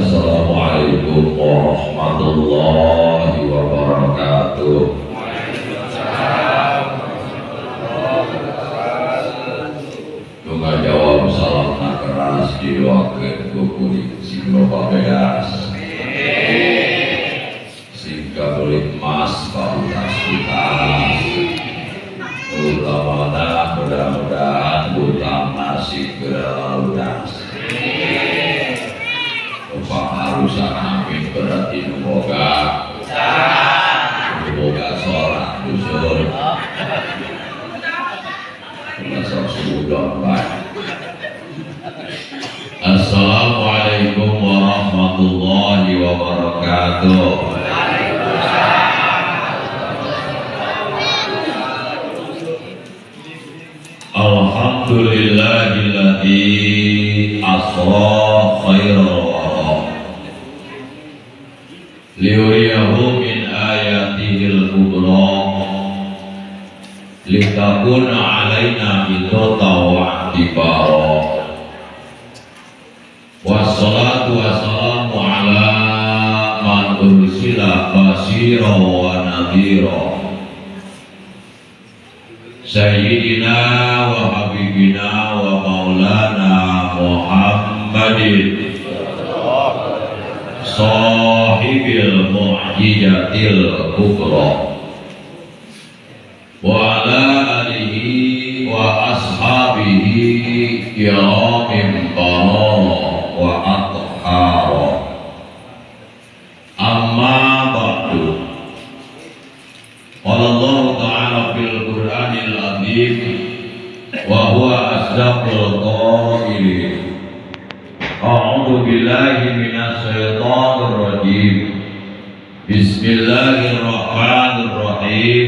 Assalamualaikum warahmatullahi wabarakatuh. Nunga jawab salamna keras didoakeun ku kuring sing loba beas. Sing kabeuli emas pautas-utas. Utamana mudah-mudahan hutang nasi segera lunas. Harusan amin berarti nuboga nuboga sholat dusun masuk sudah baik. Assalamualaikum warahmatullahi wabarakatuh. Alhamdulillahilladzi asra khairal liyuriyahu min ayatihil kubra litakuna alaina idota wa'tibara. Wassalatu wassalamu ala man ursila basira wa nadhira sayyidina wa habibina wa maulana Muhammadin sahibil mu'jizatil kubra wa ala alihi wa ashabihi kiramin barara wa athhara. Amma ba'du. Qala Allah ta'ala fil Qur'anil azim wa huwa asdaqul qailin. A'udzu billahi minasyaitonir rajim. Bismillahirrahmanirrahim.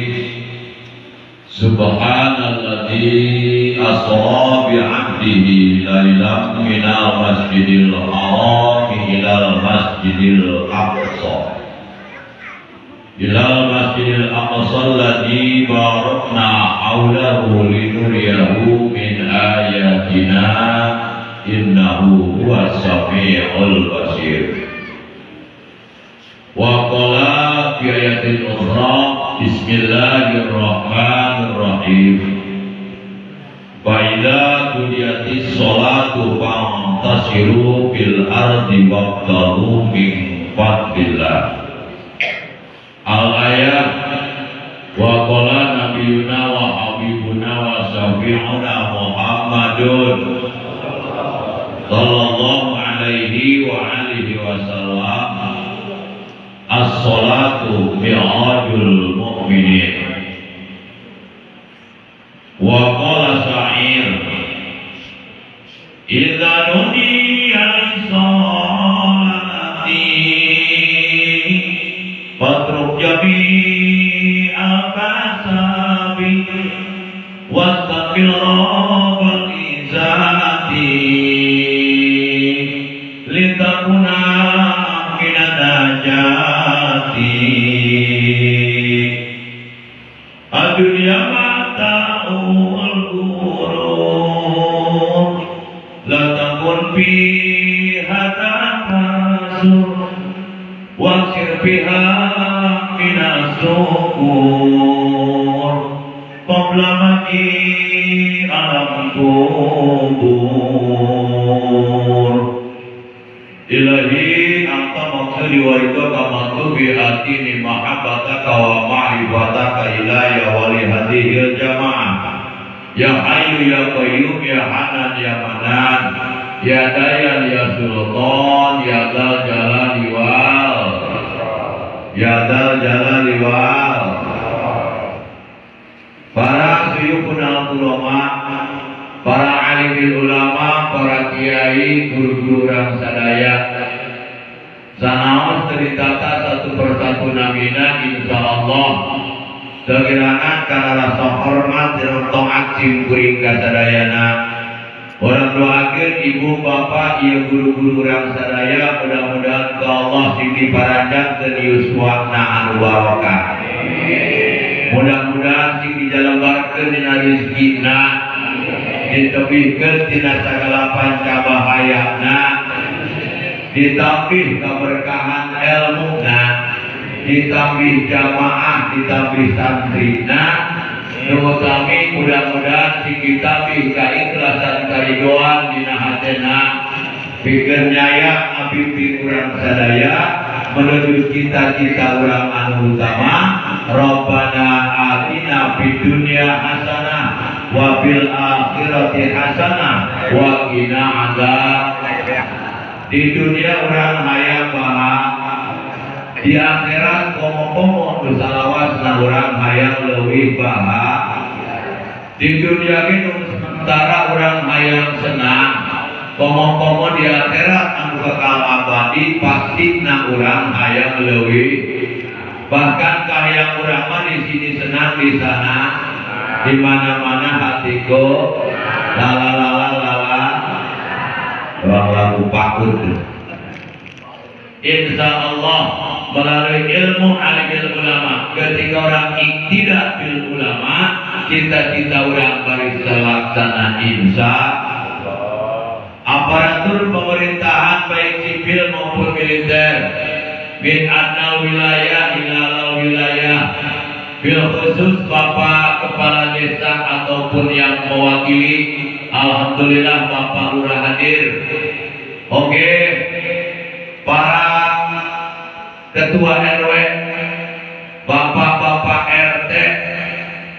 Subhanalladzi asra bi 'abdihi lailan minal masjidil haram ilal masjidil aqsa. Ilal masjidil aqsa alladzi barakna haulahu linuriyahu min ayatina innahu huwas samiul basir. Wa qala fi ayatin ukhra bismillahirrahmanirrahim. Fa idza qudiyatis sholatu fantasiru fil ardi wabtaghu min fadlillah. Al ayat. Wa qala nabiyuna wa habibuna wa syafi'una Muhammadun sallallahu alaihi wa alihi wasallam. As-salatu mi'rajul mu'minin. Wa qala sa'ir idza nudiya lis-salati fatruk jami'al kasabi wastaqbil rabbal izzati litakuna minan najati. Ad-dunya mata'ul ghurur la takun fiha takasur wasir biha minas sukur qabla maji alam kubur. Ilahi anta maksudi wa ridhaka matlubi atini mahabbataka wa ma'rifataka ilaya wa li hadhil jamaah. Ya hayyu ya qayyum ya hanan ya manan ya dayan ya sultan ya dzal jalali wal ya dzal jalali wal. Para suyukhuna ulama, para alimil ulama, para kiai, guru-guru urang sadaya, sanaos ditata satu persatu namina insyaallah segirangan karena rasa hormat dan taat sim kuring ka sadayana. Orang doakeun ibu bapak ieu guru-guru urang sadaya mudah-mudahan ka Allah sing diparanjangkeun yuswana anu barokah. Mudah-mudahan sing dijalembarkeun dina rezekina, ditebihkeun tina sagala panca bahayana, Ditambih keberkahan ilmuna, ditambih jamaah, ditambih santrina. Nutami mudah-mudahan sing ditambih kaikhlasan karidoan dina hatena. Pikeun nyayang abibi urang sadaya menuju cita-cita urang anu utama. Rabbana atina fid dunya hasanah wa fil akhirati hasanah wa qina adzab. Di dunia urang hayang bahagia, di akhirat komo-komo nu salawasna urang hayang leuwih bahagia. Di dunia ge nu sementara urang hayang senang, komo-komo di akhirat anu kekal abadi pastina urang hayang leuwih. Bahkan kahayang urang mah di sini senang, di sana, di mana-mana hatiku lala lala lala. Orang lagu pakut. Insya Allah melalui ilmu alimil ulama, ketika orang iktidak bil ulama, cita-cita orang baris terlaksana insya Allah. Aparatur pemerintahan baik sipil maupun militer, bin adnal wilayah ilal wilayah, bil khusus Bapak Kepala Desa ataupun yang mewakili, alhamdulillah Bapak Lurah hadir. Oke, para Ketua RW, Bapak-bapak RT,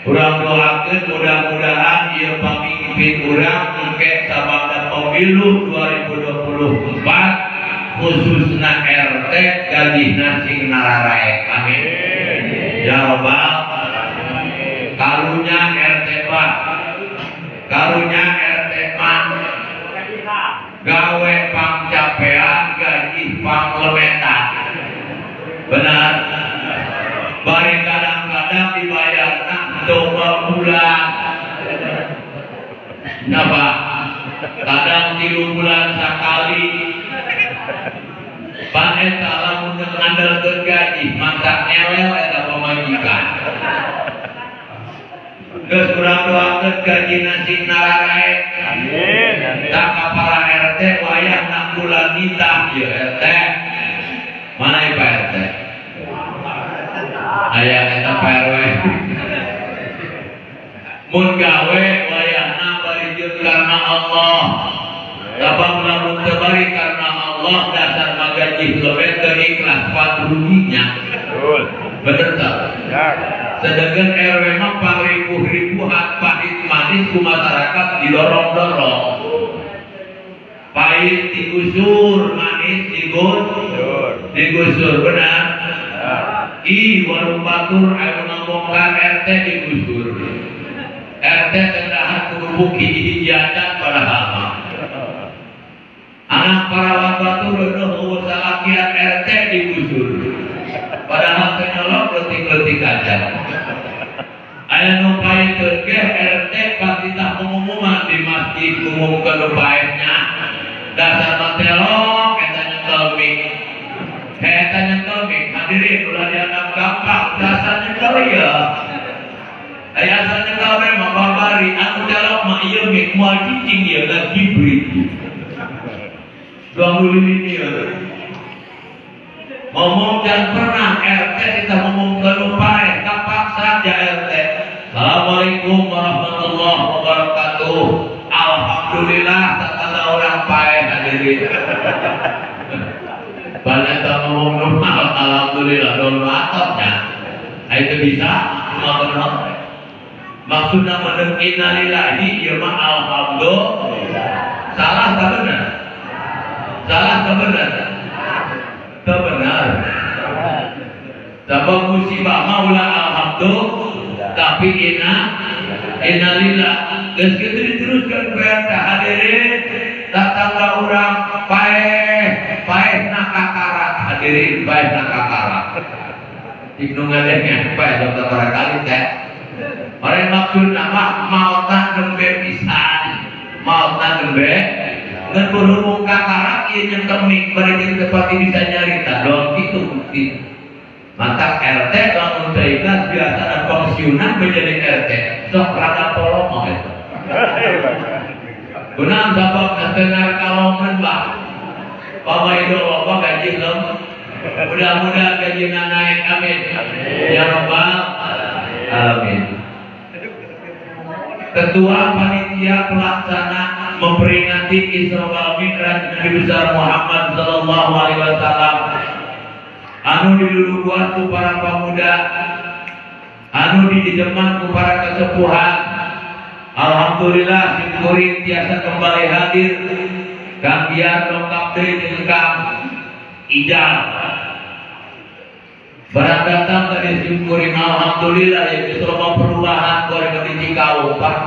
urang doakeun mudah-mudahan ieu pamimpin urang engke sabada pemilu 2024 khususna RT gajihna sing nararaek. Amin. Ya robbal alamin. Karunya RT Pak, karunya RT mah gawe pangcapean gaji panglemetan. Benar. Bari kadang-kadang dibayarna 2 bulan. Napa? Kadang 3 bulan sekali. Pan eta lamun ngandalkeun gaji mantap nyelel eta pamajikan. Geus urang doakeun gajina sing nararaek. Amin. Amin. Tak ka para RT wayahna bulan nitah ieu RT. Mana ieu Pak RT? Aya eta Pak RW. Mun gawe wayahna bari jeung karena Allah. Sabab lamun teu bari karena Allah dasar magaji lebih teu ikhlas pat ruginya. Betul. Bener tak? Ya. Sedangkan RW mah pangripuh-ripuhan pahit manis ku masyarakat didorong-dorong. Pahit digusur, manis digusur. Digusur, benar? Ya. Ih, warung batur anu ngabongkar RT digusur. RT tendahan kerupuk hiji-hiji acan padahal mah. Anak parawan batur reueuh salakian RT digusur. Padahal teu nyolok leutik-leutik acan. Aya nu paekeun ge RT pasti tah pengumuman di masjid umumkeun nu paehnya. Dasar mah telok eta nyekel mic. Eta nyekel mic hadirin ulah dianggap gampang, dasar nyekel ieu. Aya asal nyekel we mah babari anu telok mah ieu mic moal cicing ieu kan hibrid. Doang lulin ieu. Ngomong jangan pernah RT kita ngomong ke lupa, kapaksa aja RT. Assalamualaikum warahmatullahi wabarakatuh. Alhamdulillah tak ada orang paeh hadirin. Banyak tak ngomong normal, alhamdulillah dong atopnya. Itu bisa cuma benar. Maksudnya meneng innalillahi ieu mah alhamdulillah. Salah tak benar? Salah tak benar? Tak benar. Sabab musibah mah ulah alhamdulillah tapi innalillah. Geus kitu diteruskan perintah hadirin tatangga urang paeh paeh na kakara hadirin paeh na kakara. Cik nu ngadengnya paeh daftar barangkali teh. Mare maksudna mah maotna nembe pisan. Maotna nembe ngan berhubung kakara ieu nyekem mik bari jeung tepati bisa nyarita dong kitu bukti. Maka RT lamun teu ikhlas biasana pensiunan menjadi RT sok rada polomo eta. Benar sabab teu ngarkalomeun bah. Pamaido bapak gaji lem. Mudah-mudahan gajinya naik, amin. Ya Rabbal alamin. Ketua Panitia Pelaksana memperingati Isra wal Mi'raj Nabi besar Muhammad sallallahu alaihi wasallam. Anu diluluguan ku para pemuda, anu dijeman ku para kesepuhan. Alhamdulillah simkuring tiasa kembali hadir. Kang Biar lengkap deui jeung Kang Ijal. Barang datang tadi simkuring alhamdulillah ya geus loba perubahan goreng di Cikaung Pak.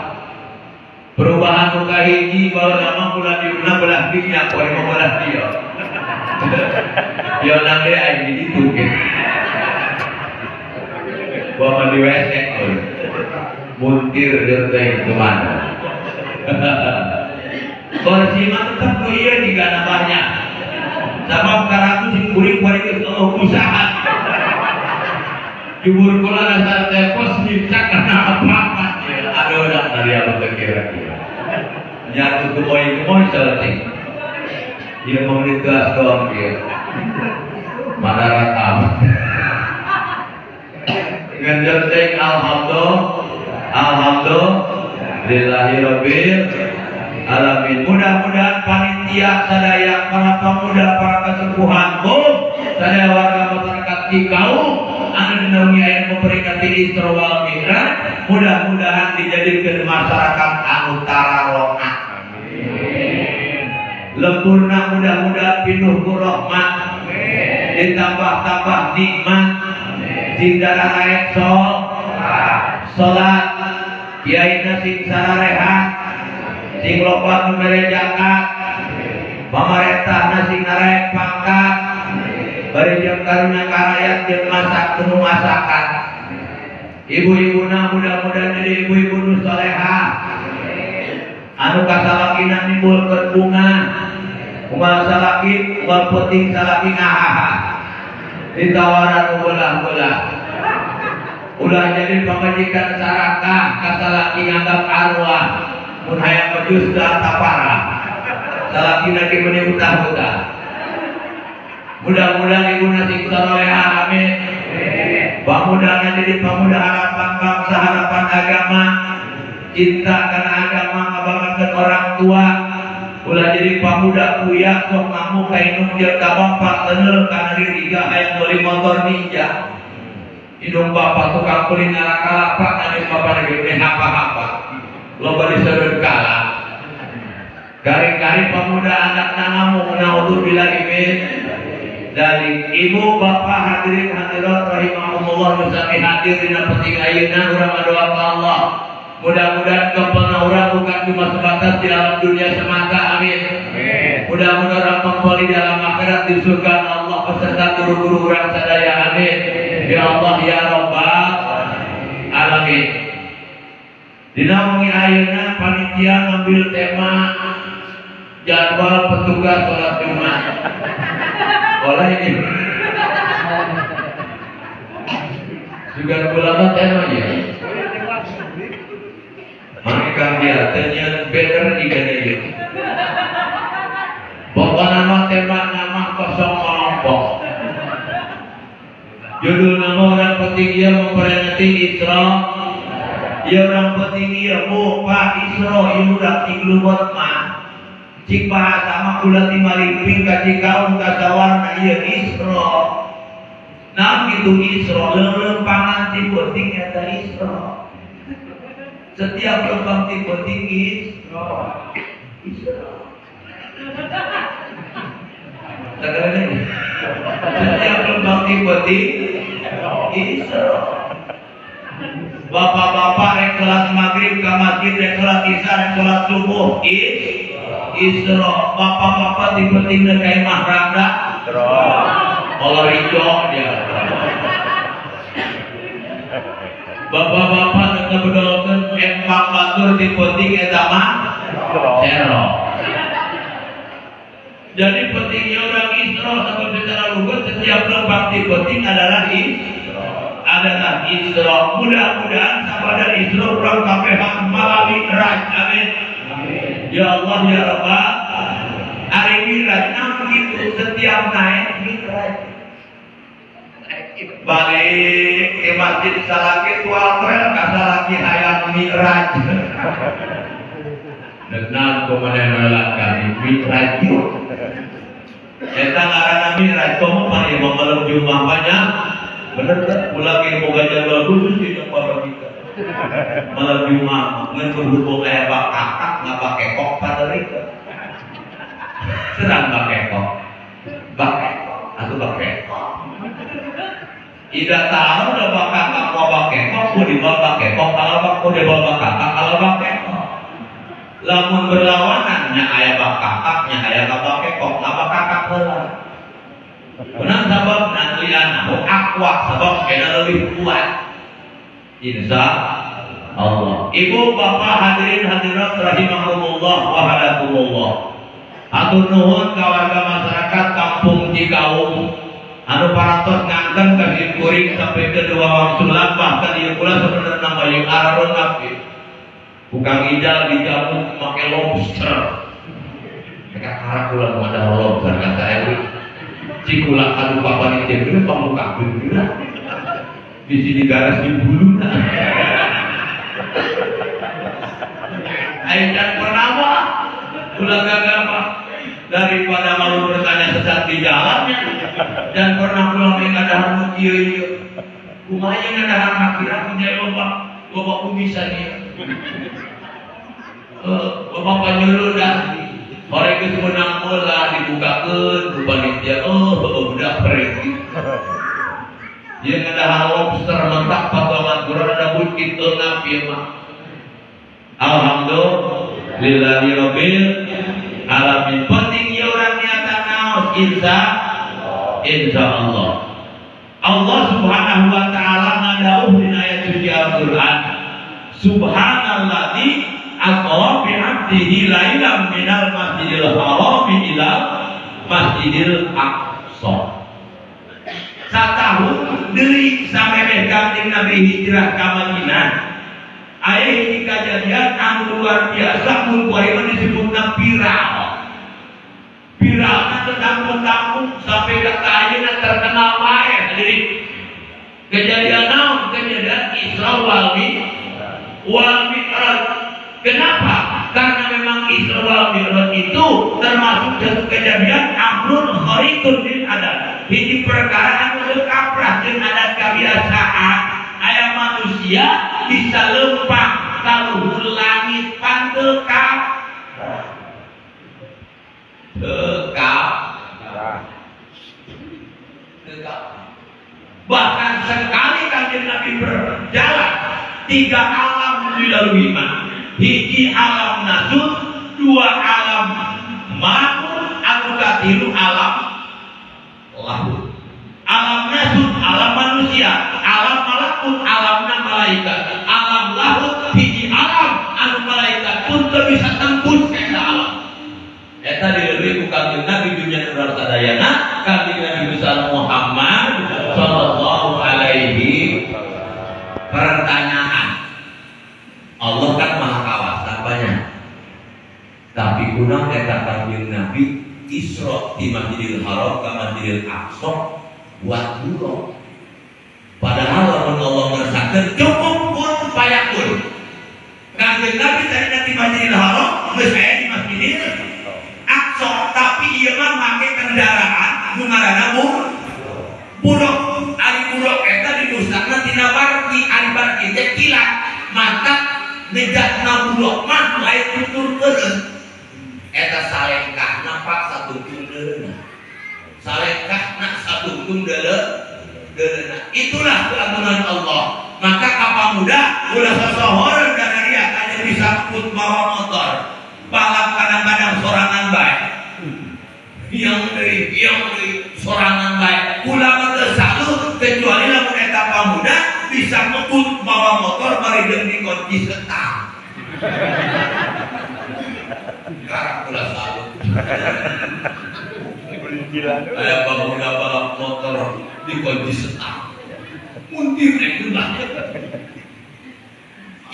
Perubahan nu kahiji baheula mah kula diuna belah dinya poe mah belah dieu. Yo nang deui aing di ditu ge. Bawa di WC muntir jeung teh kemana. Kursi mah tetep ku ieu jiga nambahnya. Sabab karatu simkuring kuari geus eueuh usaha. Jubur kula dasar tepos nyipta karena apa-apa. Aduh, dah tadi aku terkira-kira. Nyatu kumoy-kumoy selesai. Dia mau dituas doang dia. Madarat amat. Genjot alhamdulillah, alhamdulillahi rabbil alamin. Mudah-mudahan panitia sadaya para pemuda, para kesepuhan, sadaya warga masyarakat Cikaung anu dinaungi aya memperingati Isra wal Mi'raj, mudah-mudahan dijadikan masyarakat anu tararoat. Amin. Lempurna mudah-mudahan pinuh ku rahmat. Amin. Ditambah-tambah nikmat. Sing daraek salat, kiaina sing sararehat, sing loba nu mere zakat, pamarentahna sing naraek pangkat, bari jeung karunya ka rakyat jeung masak nu masakan. Ibu-ibuna mudah-mudahan jadi ibu-ibu nu salehah. Anu kasalakina nimbulkeun bunga. Kumaha salaki, unggal peuting salaki ngahaha. Ditawaran ulah-ulah. Ulah jadi pamajikan sarakah, kasalaki nganggap arwah. Mun hayang mejus da taparah. Salakina ge meuni utah-utah. Mudah-mudahan ibu sing salehah, amin. Pamudana jadi pemuda harapan bangsa, harapan agama, cinta karena agama, ngabangeun orang tua. Ulah jadi pemuda kuya sok ngamuk ka indung jeung ka bapak teuneuh kana diri ga hayang meuli motor Ninja. Indung bapak tukang kuli ngarakalapa kana bapak lagi meuni hapa-hapa. Loba diseureuh kalah. Garing-garing pemuda anakna ngamuk naudzubillahi min dari ibu bapak hadirin hadirat rahimahumullah nu sami hadir dina penting ayeuna urang ngadoa ka Allah. Mudah-mudahan kempelna urang bukan cuma sebatas di alam dunia semata, amin. Mudah-mudahan urang kempel di dalam akhirat di surga Allah beserta guru-guru urang sadaya, amin. Ya Allah ya Rabbal alamin. Dina wengi ayeuna panitia ngambil tema jadwal petugas sholat Jumat. Oleh ini juga ulama temanya. Maka dia tanya better jika dia. Pokoknya nama tema nama kosong kelompok. Judul nama orang penting ia memperingati Isra. Ya orang penting ia bu Pak Isra ieu udah tigluwet mah. Cik bahasa mah kula ti maliping ka Cikaung ka sawarna ieu Isra. Nah gitu Isra leuleumpangan ti penting eta Isra. Setiap lempang ti penting Isra. Isra. Setiap lempang ti penting Isra. Bapak-bapak rek salat maghrib ka masjid, rek salat isya, rek salat subuh Isra. Bapak-bapak di pentingna ka imah rangda Isra. Kolor hijau dia. Bapak-bapak nu ngabedolkeun empang batur di penting eta mah Isra. Jadi pentingnya orang Isra sebab secara lugas setiap lempang di penting adalah Isra. Adalah Isra. Mudah-mudahan sabada Isra urang kabehan malam Mi'raj, amin. Ya Allah ya Rabbal. Ari Mi'raj naon gitu setiap naik mi'raj. Balik ke masjid salaki tual trail ka salaki hayang mi'raj. Denang kumanehna kami mi'raj. Eta ngaranna mi'raj komo pan ieu malam Jumat banyak. Bener teh ulah ge boga jadwal khusus di tempat kita. Malam Jumat ngan berhubung aya bak kakak ngabakekok paderika. Serang bakekok. Bakekok atau bakekok. Ida tahu udah bakakak mau bakekok, ku dibawa bakekok, kalau bak ku dibawa bakakak, kalau bakekok. Lamun berlawanan nya aya bakakak, nya aya bakekok, ngabakakak heula. Benar sabab nanglianahu aqwa sabab kena lebih kuat. Insya Allah. Ibu bapak hadirin hadirat rahimakumullah wa hadakumullah. Hatur nuhun ka warga masyarakat kampung Cikaung anu parantos ngangken ka kuring sampai ke dua wangsulan bahkan ieu pula sebenarnya bayu arareungap ieu. Kang Ijal dijamu make lobster. Mereka karak kula nu ada lobster kata Ewi. Cikula anu panitia geus pamuka geura. Di sini garas di bulu. Ayo dan pernama ulah gagal mah daripada malu bertanya sesat di jalannya dan pernah pulang mereka dahar nu kieu ieu. Kumaha yang dahar nakira punya loba loba kumisan ieu. Loba panyuluh dah. Orang geus meunang bola dibukakeun ku panitia oh budak pergi. Dia ngadahar lobster mentak potongan kurang ada bukit eungap ieu mah. Alhamdulillahirabbil alamin. Penting ieu urang niatan naos insya Allah. Allah Subhanahu wa taala ngadauh dina ayat suci Al-Qur'an. Subhanalladzi asra bi 'abdihi lailan minal masjidil harami ila masjidil aqsa. Satahun deui samemeh Kanjeng Nabi hijrah ka Madinah. Aya hiji kajadian anu luar biasa mun kuari mah disebutna viral. Viralna teu tanggung-tanggung sampai ka ayeuna terkenal bae hadirin. Kejadian naon? Kejadian Isra wal Mi'raj. Kenapa? Karena memang Isra wal Mi'raj itu termasuk satu kejadian amrun khariqun lil adat. Hiji perkara anu teu kaprah jeung adat kabiasaan. Aya manusia bisa lempang ka luhur langit pan teu kap. Bahkan sekali Kanjeng Nabi berjalan tiga alam dilalui mah. Hiji alam nasut, dua alam malakut, anu katilu alam lahut. Alam nasut alam manusia, alam malakut alamna malaikat, alam lahut hiji alam anu malaikat pun teu bisa tembus ka eta alam. Eta dilalui ku Kanjeng Nabi dunya urang sadayana, Kanjeng Nabi besar Muhammad sallallahu alaihi. Pertanyaan, Allah kan maha kawasa banyak. Tapi kunaon eta Kanjeng Nabi Isra di Masjidil Haram ka Masjidil Aqsa buat buruk. Padahal lamun Allah ngersakeun cukup kun fayakun. Kanjeng Nabi tadi di Masjidil Haram geus aya di Masjidil Aqsa, tapi ieu mah make kendaraan nu ngaranna buruk. Ari buruk eta didusakna tina barki, ari barki teh kilat. Maka nejatna buruk mah lain tuturkeun. Eta salengkahna pak satungtung deuleuna. Salengkahna satungtung deuleuna. Itulah keagungan Allah. Maka kapamuda ulah sosohoreun kana dia hanya bisa put mawa motor. Balap kadang-kadang sorangan bae. Yang deui sorangan bae. Ulah mah teu salut kecuali lamun eta pamuda bisa ngebut mawa motor bari deung dikunci setang. Karak ulah salut. Aya pamuda balap motor dikunci setang. Muntir rek.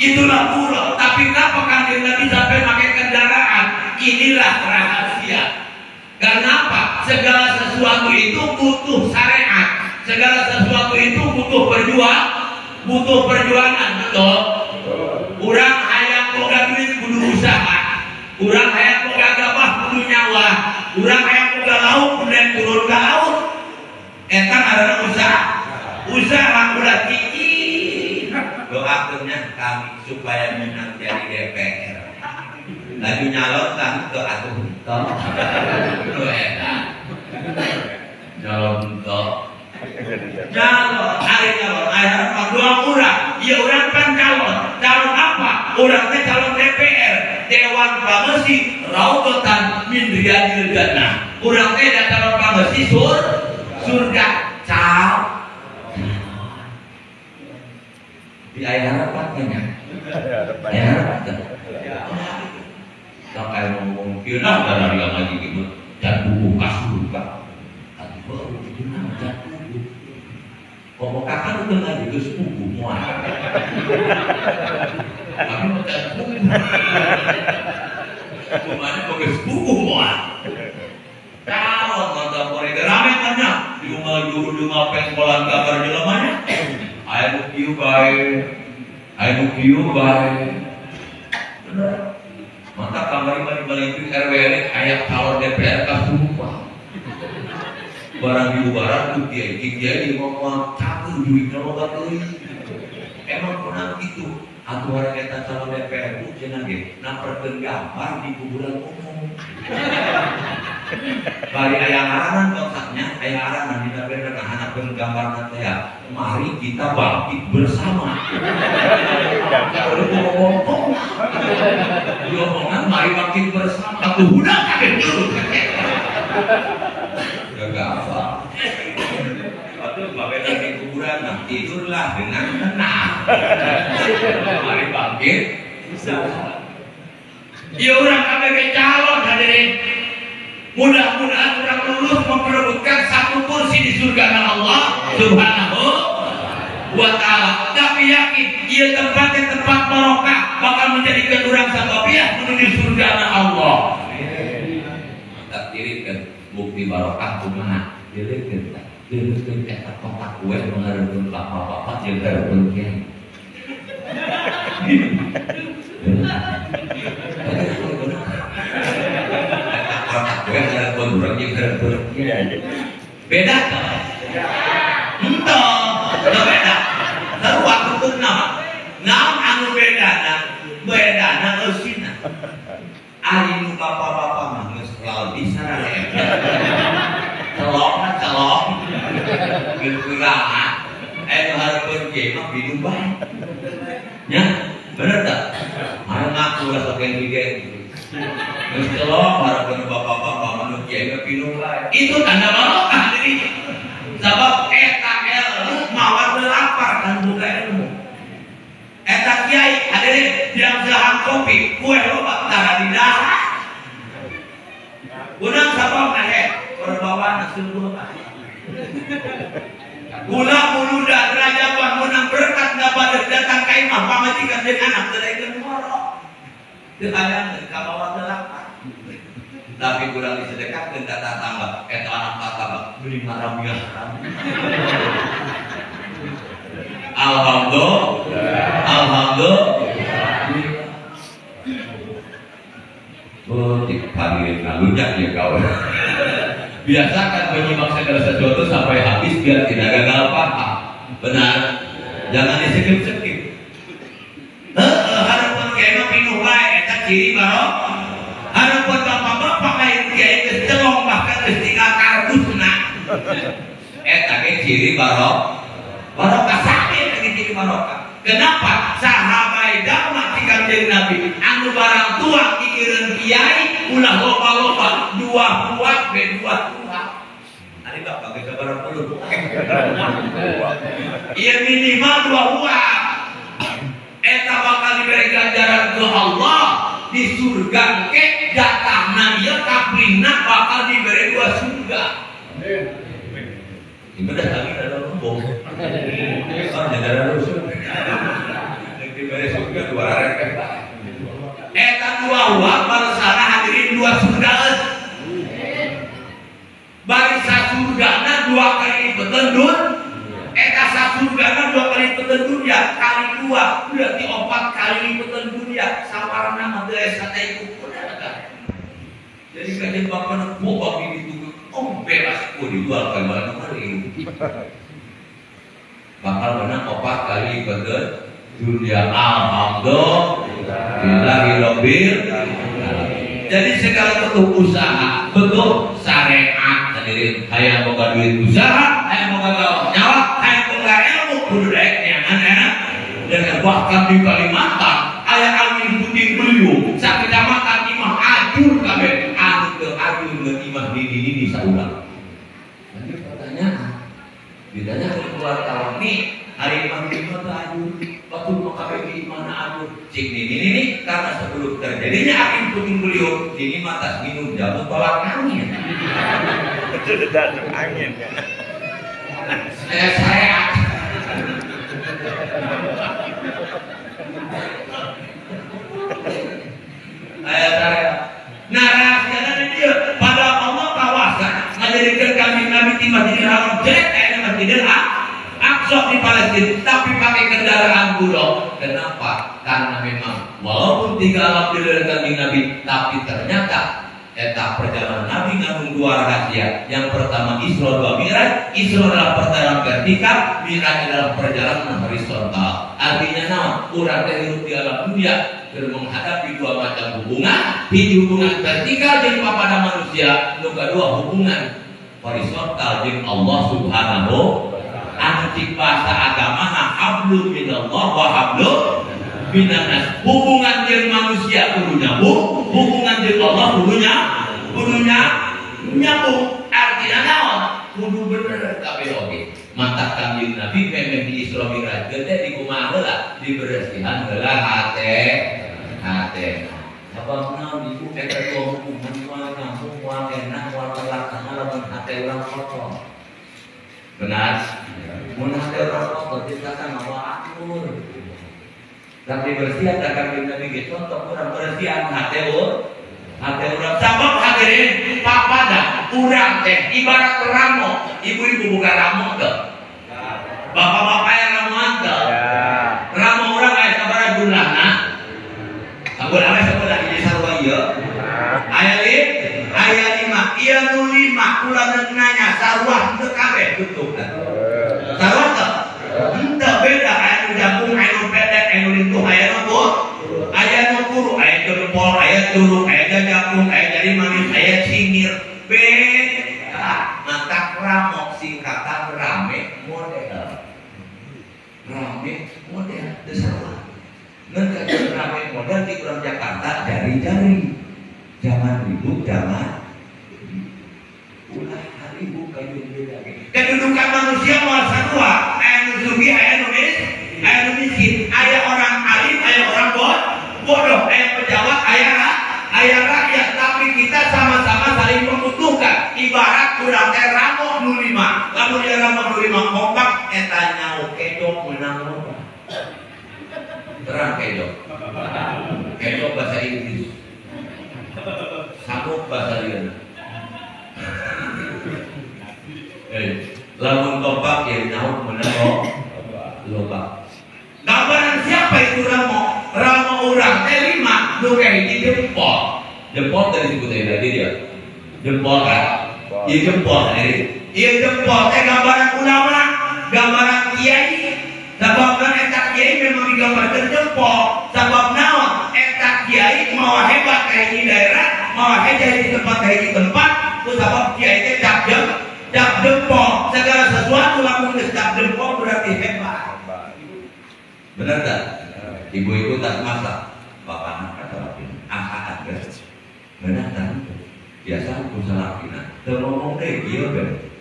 Itulah buruk. Tapi kenapa Kanjeng Nabi sampai pakai kendaraan? Inilah rahasia. Karena apa? Segala sesuatu itu butuh syariat. Segala sesuatu itu butuh butuh perjuangan, betul? Urang hayang boga duit kudu usaha. Urang hayang boga gabah kudu nyawa. Urang hayang boga lauk kudu turun ka laut. Eta ngaranna usaha. Usaha ulah cicing. Doakeunnya kami supaya menang jadi DPR. Laju nyalon tah teu atuh teu. Eta. Nyalon teu. Calon, hari calon, hari harapan doa urang. Ya urang kan calon. Calon apa? Urang teh calon DPR, Dewan Pangeusi Raudhatan min Riyadil Jannah. Urang teh da calon pangeusi surga. Calon. Di aya harapan teh nya. Aya harapan teh. Tak aya ngomong kieu nah dari ngaji kieu dan buku ka surga. Atuh baru kieu mah dan ngomong kakak udah ngaji geus puguh moal. Tapi mah can puguh. Kumaha kok geus puguh moal. Calon mantap politik rame kan nya di unggal juru di unggal pengkolan kabar jelema nya. Aya nu kieu bae. Aya nu kieu bae. Bener. Mantap kamari mah di Balingping RW aya calon DPR kasurupan. Barang diubaran tuh kiai kiai ngomong cakuh duitnya loba teuing. Emang kurang gitu. Atuh orang eta calon DPR ku cenah ge naperkeun gambar di kuburan umum. Bari aya ngaranan kotaknya, aya ngaranan dina bener ngahanakeun gambarna teh ya. Mari kita bangkit bersama. Baru ngomong. Diomongan mari bangkit bersama. Atuh budak kabeh dulu. Gak apa. Waktu bapak di kuburan, nah, tidurlah dengan tenang. Mari bangkit. Bisa. Ya orang KPK calon hadirin. Mudah-mudahan orang lulus memperebutkan satu kursi di surga Allah Subhanahu wa Ta'ala. Tapi yakin, ia tempatnya tempat barokah bakal menjadikan orang sababiah menuju surga Allah. Mantap dirikan. Bukti barokah kumaha dileukeun tah dileukeun eta kotak kue ngareupkeun bapak-bapak jeung ngareupkeun kiai. Eta kotak kue ngareupkeun urang jeung ngareupkeun kiai. Beda tah? Henteu, teu beda. Sarua hukumna mah. Naon anu bedana? Bedana eusina. Ari nu bapak-bapak mah geus laldi sararea. Celok mah celok. Geus kurang. Aya nu hareupeun kieu mah bidung bae. Nya, bener tah? Aya ngaku lah sok ge. Geus celok hareupeun bapak-bapak mah nu kieu mah bidung bae. Itu tanda barokah deui. Sabab eta ilmu mawa teu lapar kan buka ilmu. Eta kiai hadirin jam sahan kopi kue loba tara di dahar. Kunang sabab nahe perbawa sungguh. Gula muluda rajaban menang berkat ngabadeuk datang ka imah pamajikan jeung anak teu daekeun moro. Teu hayang kabawa teu lapar. Tapi kurang disedekahkeun ka tatangga eta anak tatangga beli maramiah. Alhamdulillah. Alhamdulillah. Oh, hadirin ngalunjak ya kau. Biasakan menyimak segala sesuatu sampai habis biar tidak gagal paham. Benar? Jangan disekip-sekip. Harapan kiai mah pinuh wae eta ciri barokah. Harapan bapak-bapak lain kiai geus celong bahkan geus tinggal kardusna. Eta ge ciri barokah. Barokah sakit lagi ciri barokah. Kenapa? Sahabat dharma ti Kanjeng Nabi anu barang tua kikireun kiai ulah loba-loba dua buah be dua tua. Ari bapak geus sabaraha puluh? Ieu minimal dua buah. Eta bakal diberi ganjaran ke Allah di surga ke jatahna ieu kaplina bakal diberi dua surga. Amin. Ibadah kami ada lombok. Oh, negara rusuh. Diberi surga dua reket. Eta dua uang baru salah hadirin dua surga. dua kali lipetan dun. Eta sasurgana dua kali lipetan dunia kali dua berarti 4 kali lipetan dunia sawarna mah teu aya sate ukur. Jadi kajian bapak nak bawa bini itu, oh bebas, oh dijual ke mana kemarin. Bakal menang 4 kali lipat dunia, alhamdulillahirabbil alamin. Jadi segala bentuk usaha, bentuk syariat. Hadirin, hayang boga duit usaha, hayang boga nyawa, hayang boga ilmu, kudu daek neangan enak. Dan bahkan di Kalimantan, aya angin puting beliung, sakecamatan imah ajur kabeh. Ajur imah nini-nini saurang. Nanti pertanyaan, ditanya ke wartawan nih, hari imah nini mah ajur, waktu mau kabeh di mana ajur? Cik nini-nini karena sebelum terjadinya angin puting beliung, nini mah tas minum jamu tolak angin. Angin. Saya saya. Nah, rahasianya dia pada Allah kawasan ngajadikeun kami Nabi di Masjidil Haram jelek kayaknya Masjidil Aqsa di Palestina, tapi pakai kendaraan buruk. Kenapa? Karena memang walaupun 3 alam dilihat kanjeng Nabi, tapi ternyata eta perjalanan Nabi ngandung 2 rahasia. Yang pertama Isra wa Mi'raj. Isra adalah perjalanan vertikal, Mi'raj adalah perjalanan horizontal. Artinya naon? Urang teh hidup di alam dunia menghadapi 2 macam hubungan. Hiji hubungan vertikal jeung kepada manusia, nu kadua hubungan horizontal jeung Allah Subhanahu anu cik bahasa agama hablum minallah wa hablum minannas. Hubungan jeung manusia kudu nyambung, hubungan jeung Allah kudu nyambung. Artinya naon? Kudu bener kabeh oge. Mantap kanjeng Nabi memeh di Isra Mi'raj teh dikumaha heula, diberesihan heula hate. Sabab naon ibu eta dua hubungan moal nyambung, moal enak, moal terlaksana lamun hate urang kotor. Benar? Mun hate urang kotor dilaksana moal akur. Tapi bersihan kanjeng Nabi ge contoh urang bersihan hate urang. Sabab hadirin papada urang teh ibarat ramo, ibu-ibu bukan ramo teh. Bapak-bapak yang ramuan teh. Ramo urang aya sabaraha jumlahna? Sabelah sabelah hiji sarua ieu. Aya 5. Ieu nu 5 ulah nanya sarua henteu kabeh tutupna. Sarua teh? Henteu beda aya nu jangkung, aya nu pendek, aya nu lintuh, aya nu aya nu kuru, aya jempol, aya curug, aya jangkung, aya jari manis, aya cingir. Beda. Mantap ramo singkatan rame model. Rame model teu sarua. Ngan kajian rame model di urang Jakarta jari-jari. Jangan ribut, jangan ulah ribut kajian beda. Kedudukan manusia moal sarua, aya nu sugih, aya nu miskin, aya orang alim, aya orang bodoh, aya pejabat, aya rakyat, tapi kita sama-sama saling membutuhkan. Ibarat urang teh ramo nu 5, lamun ieu ramo nu 5 kompak eta nyaho kejo meunang loba. Terang kejo. Kejo bahasa Inggris. Samuk bahasa lieuna. Lamun kompak ya nyaho meunang loba. Gambaran siapa itu ramo? Ramo urang teh 5, nu kahiji jempol. Jempol tadi disebut tadi dia. Jempol kan? Iya jempol tadi. Iya jempol teh gambaran ulama, gambaran kiai. Sabab kan eta kiai memang digambarkan jempol. Sabab naon? Eta kiai mawa hebat ka hiji daerah, mawa heja di tempat ka hiji tempat, ku sabab kiai teh cap jempol. Segala sesuatu lamun geus cap jempol berarti hebat. Benar tak? Ibu-ibu tak masak, bapak anak salapina, ahaan guys. Benar tak? Biasa aku salapina, teu ngomong deh kieu ben.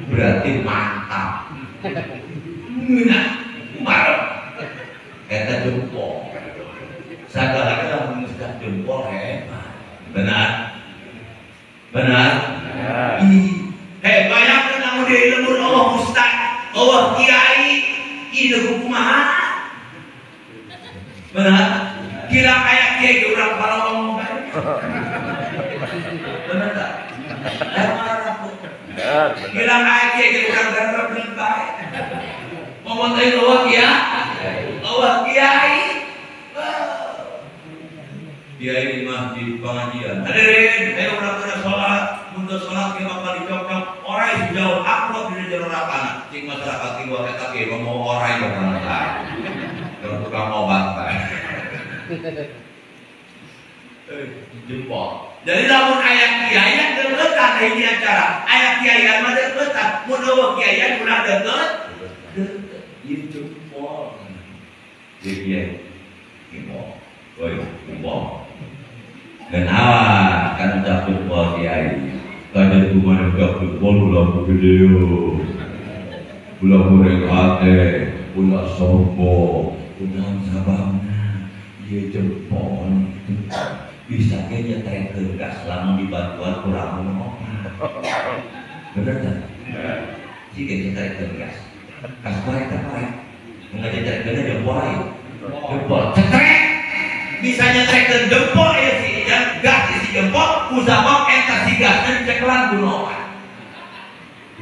Berarti mantap. Ngeunah, marep. Eta jempol. Sagala lamun geus jempol hebat. Benar? Benar? Hei, bayangkeun lamun di lembur Allah ustaz, Allah kiai, ieu kumaha? Benar? Kira kayak kiai urang parolong bae. Benar tak? Marah aku. Bilang aya kiai ge urang garap beun bae. Ngomong teh eueuh kiai. Eueuh kiai. Kiai mah di pengajian. Hadirin, ayo urang keur salat, mun teu salat ge bakal dicocok. Orai sejauh amplop di jero rapana. Cing masyarakat ti wa eta ge mau orai bakal lain. Keur tukang obat bae. Jempol. Jadi lamun aya kiai deuketan hiji acara, aya kiai mah deuketan, mun eueuh kiai ulah deukeut. Deukeut ieu jempol. Ieu kiai. Jempol. Oi, jempol. Kenawa kan ucap jempol kiai. Kajen kumaha ucap jempol ulah gede. Ulah goreng hate, ulah sombong, ulah sababna. Ieu jempol bisa ge nyetrekeun gas lamun dibantuan ku ramun opat. Bener teh? Jika nyetrekeun gas. Gas korek teh korek. Mun nyetrekeun jempol ayo. Jempol cetrek. Bisa nyetrekeun jempol ieu si gas isi jempol ku sabab eta si gasna dicekelan ku nu opat.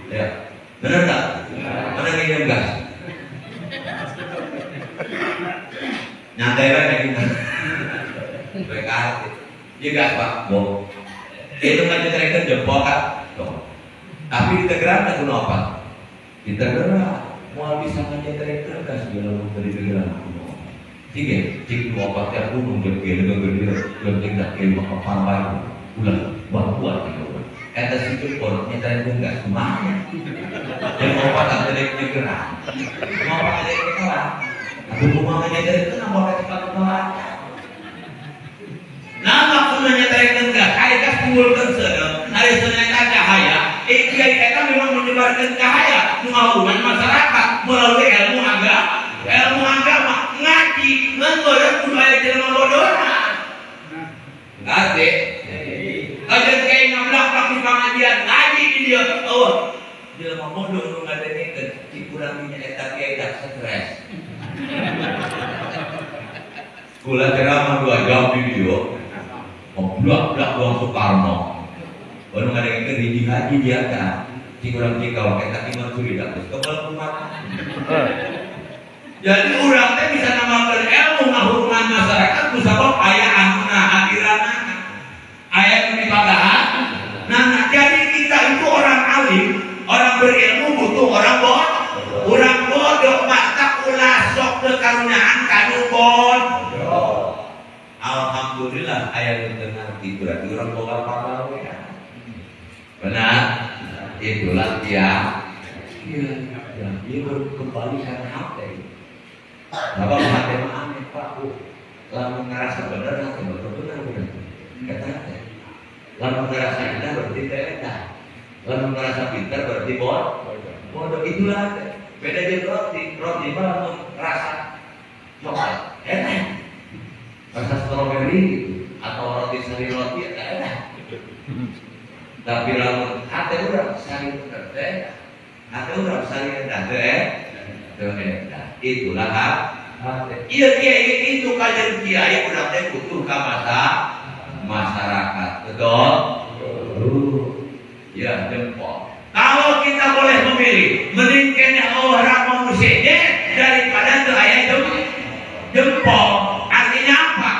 Ya. Bener teh? Mana nginjem gas? Nyantai bae kayak gitu. Iya gas Pak, bo. Itu nggak nyetreken jempol kan? Tuh. Tapi ditegeran tak guna apa? Ditegeran. Mau bisa nyetreken gas bila mau ditegeran guna apa? Tiga, cik dua apa tiap gunung gede gede gede tak kira maka parbai. Ulah buat buat gitu. Eta si jempol nyetreken gas kemana? Yang apa tak ditegeran? Mau apa ditegeran? Aku mau nyetreken apa cepat cepat. Nah maksudnya nyetrekeun gas, ari gas kumpulkeun seuneu, ari seuneu cahaya. Kiai eta memang menyebarkan cahaya ngahurungan masyarakat melalui ilmu agama. Ilmu agama ngaji ngan goreng kudu aya jelema bodona. Ngarti? Kajen kiai ngablak-blak di pengajian ngaji di dieu eueuh. Jelema bodoh nu ngadengekeun cik urang nya eta kiai dak stres. Kula ceramah 2 jam di dieu. Blak-blak doang Soekarno. Baru ngadengekeun hiji haji dia kan. Cing urang cikau eta iman curi da geus kebal kumaha. Jadi urang teh bisa nambahkeun ilmu ngahurungan masyarakat ku sabab aya anuna hadiranana. Aya nu dipadahan. Nah, jadi kita itu orang alim, orang berilmu butuh orang bodoh. Urang bodoh mata ulah sok teu karunyaan ka nu bodoh. Alhamdulillah aya nu teu ngarti berarti urang boga pagawean. Benar? Itulah dia. Iya, dia kembali karena hati. Bapak hati mah aneh Pak Bu. Lamun ngerasa bener hati betul benar bener. Kata hati. Lamun ngerasa indah berarti teh eta. Lamun ngerasa pintar berarti bodoh. Itulah hati. Beda jeung roti. Roti mah lamun rasa coklat enak. Rasa strawberry gitu atau roti sari roti enak. Tapi lamun hati urang sari bener teh, hati urang sari endah teh, teh itulah hati. Iya kiai itu kajian kiai urang teh butuh ka masyarakat, betul? Ya jempol. Kalau kita boleh memilih, mending keneh orang manusia daripada teu aya jempol. Artinya apa?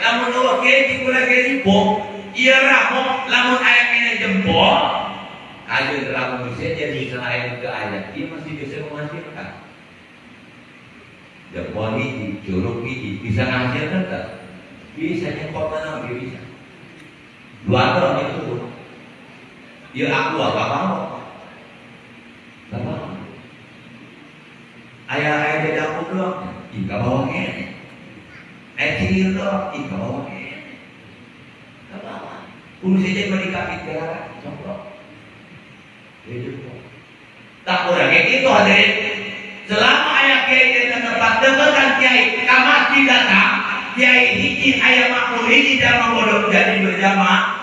Lamun eueuh kiai dikula kiai jempol, ieu ramo lamun aya keneh jempol, kajeun ramo manusia jadi selain teu aya, ieu masih bisa menghasilkan. Jempol hiji, curug hiji, bisa menghasilkan tak? Bisa nyekot mana dia bisa. 2 tahun itu. Ya aku apa mau? Apa? Ayah di dapur doang, ika bawa kene. Ayah ciri doang, ika bawa kene. Gak bawa. Urus aja menikah gara coplok. Dia jempol. Tak kurang kayak gitu hadirin. Selama ayah kiai kita tempat dengarkan kiai, kamar datang, kiai hiji ayah makmur hiji jamaah bodoh jadi berjamaah.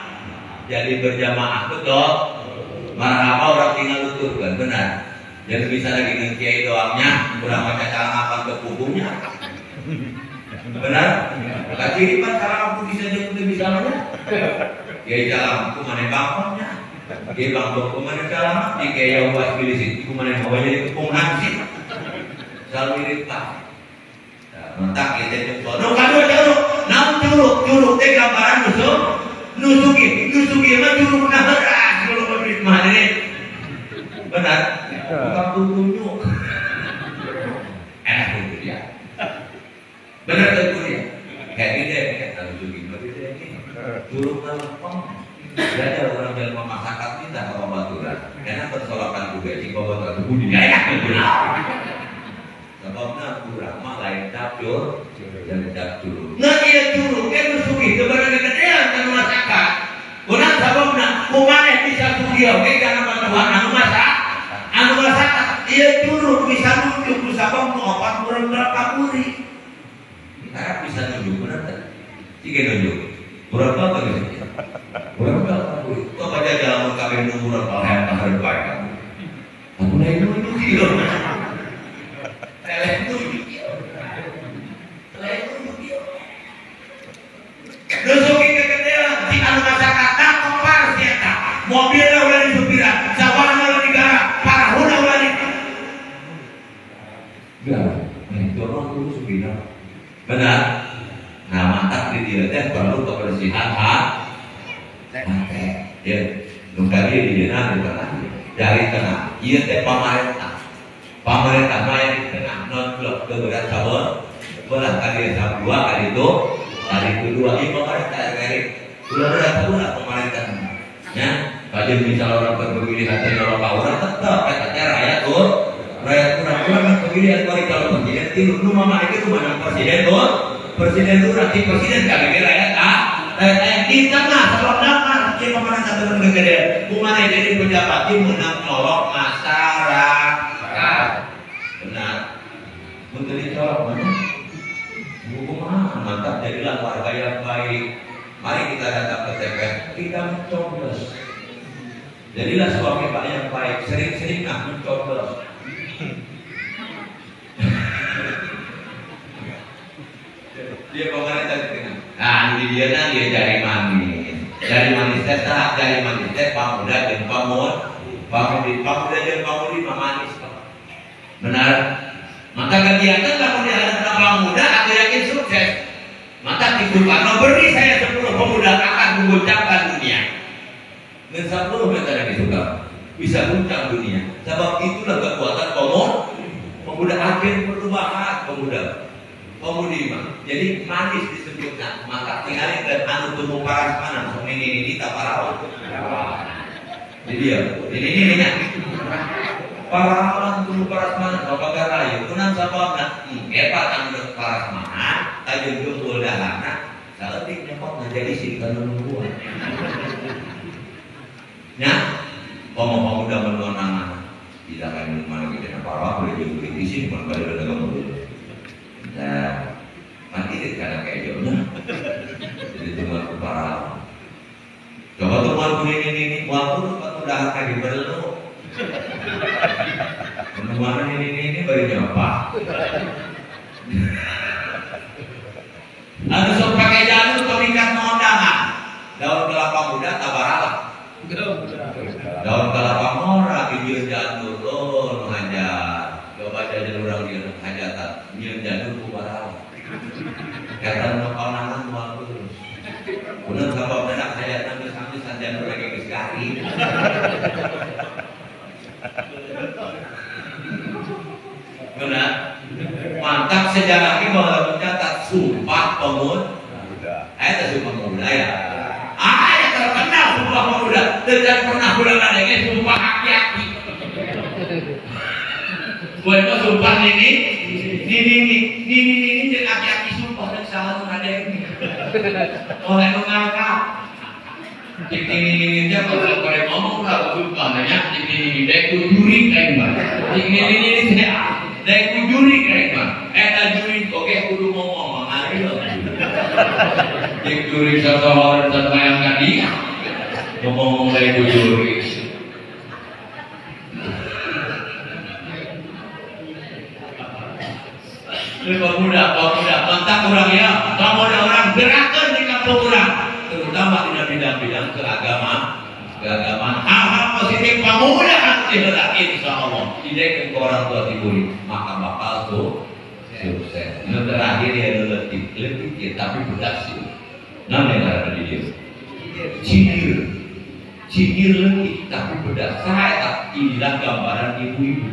Jadi berjamaah betul. Marhaba orang tinggal tuturkan benar. Jadi bisa lagi dengan kiai doangnya, kurang baca cara apa ke kubunya. Benar? Kaciri pan cara aku bisa jemput bisa mana? Kiai jalan aku mana bangkongnya. Ge bangkok kumaha calama di kaya was pilih kumaha bawa jadi kepung hansip. Selalu irit lah. Mentak kita jempol. Nu kadua curug, naon curug? Curug teh gambaran nusuk, nusuki, nusuki mah curug na beras kalau duit mah ini. Benar? Bukan tunjuk. Enak itu dia. Benar tuh dia. Kayak gini deh, kayak nusuki mah gitu ini. Curug na lempeng. Belajar orang dalam masyarakat minta ke pembaturan. Enak bersolakan juga sih pembaturan budi. Enak itu. Sebabna urang mah lain dapur dan dapur. Nah ieu curug eh nu sugih teu barang gedean ka nu masakan. Urang sababna kumaha bisa sugih oge kana bantuan anu masak. Anu masakan ieu curug bisa nunjuk ku sabab nu opat murang kaburi. Karena bisa nunjuk bener teh. Cige nunjuk. Urang teh geus. Urang teh kaburi. Tong baca jalan kabeh nu murang hayang kaharep bae kamu. Aku lain nunjuk ieu. Nusuki kegedean di anu masyarakat kopar si eta. Mobilna ulah disupiran, sawahna ulah digarap, parahuna ulah di. Enggak, dorong dulu supirna. Benar. Nah, mantap di dieu teh perlu kebersihan hati. Ya, nu tadi di dieu di tengah. Dari tengah, ieu teh pamarentah. Pamarentah mah yang di tengah non blok keberat sabar. Belah ka dieu dua ka ditu. Kali kedua, ini pemerintah RRI. Udah berapa bulan pemerintah? Ya, kajian misalnya orang berpemilihan dari orang orang tetap katanya rakyat tuh, rakyat kurang pemilihan kali kalau presiden tilu, nu mama itu menang presiden tuh, presiden tuh nanti presiden kali ini rakyat ah, rakyat di tengah sebab damar, dia pemerintah teman gede, kumana jadi pejabat dia menang colok masyarakat, benar, menteri colok mana? Hukuman mantap jadilah warga yang baik. Mari kita datang ke TPS, kita mencoblos. Jadilah suami pak yang baik, sering-sering nak mencoblos. Dia pemerintah di tengah. Nah, di dia nah dia jari manis. Jari manis teh sah, jari manis teh pamuda jeung pamud, pamudi, pamuda jeung pamudi mah manis. Benar? Maka kegiatan kalau di hadapan pemuda aku yakin sukses. Maka di Soekarno beri saya 10 pemuda akan mengguncangkan dunia. Dan 10 meter dari Soekarno bisa guncang dunia. Sebab itulah kekuatan pemuda agen perubahan pemuda. Pemudi mah. Jadi manis disebutnya. Maka tinggalin dan anu tumbuh paras panas. Ini tak parawan. Jadi ya, ini nya. Parawan kudu parasmanan bapak garayu kunang sababna engke anu parasmanan tajung jungkul dahana saeutik nyepot jadi sih kana nungguan nya komo pemuda menonangan tidak kan mana kita parawan boleh jadi politisi mun bade dagang mobil nah mati kana kejonya jadi tunggu ku parawan coba tuh moal ini moal kudu dahar ka diperlu. Penemuan ini baru nyoba. Anu sok pakai jalur terikat mondangan. Daun kelapa muda tabarala. Daun kelapa mora dijieun janur oh nu hajat. Coba jajan urang dieu nu hajatan, nyieun janur ku barala. Eta nu kaonangan moal terus. Kunaon sababna nak hajatan geus hamis janur lagi geus garing. Benar. Mantap sejarah ini bahwa mencatat sumpah pemuda. Eta sumpah pemuda ya. Ah, ya terkenal sumpah pemuda. Tidak pernah ulang lagi sumpah aki-aki. Gue itu sumpah ini jadi aki-aki sumpah dan salah nu ada ini. Oleh nu ngangkat. Cik ini dia kalau korek ngomong lah sumpah nanya cik ini dek juri aing mah. Cik ini teh dek juri aing mah. Eta juri oge kudu ngomong mangaril. Cik juri sasohor satayang ka dia. Ngomong dek juri. Pemuda, kontak orang ya, pemuda orang gerakan di kampung orang, terutama di bidang-bidang keagamaan, keagamaan harus positif pemuda hati heula insyaallah. Didekeun ke orang tua tiburi, maka bakal tuh sukses. Nu terakhir ya nu leutik, leutik ya tapi bedas sih. Naon yang ngaranna di dieu? Cingir. Cingir leutik tapi pedas. Saha eta? Inilah gambaran ibu-ibu.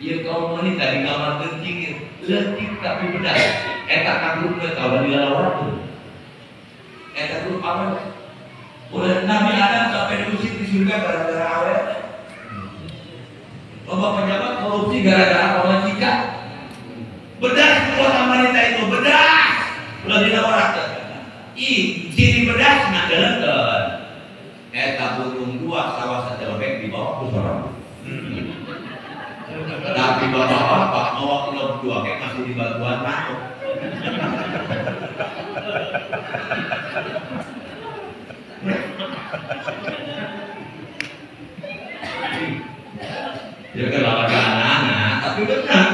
Ieu kaum wanita digambarkeun cingir, leutik tapi pedas. Eta kagrupna kawan di lalawaran. Eta grup awewe. Oleh Nabi Adam sampai diusir di surga gara-gara awewe. Loba pejabat korupsi gara-gara pamajikan. Bedas kota wanita itu bedas. Ulah dilawaran. Ih, ciri bedas nah delekeun. Eta burung dua sawah sacelebek dibawa ku sorang. Tapi bapak-bapak mau ulok dua kayak masih dibantuan manuk. Ya kan anak-anak, tapi benar.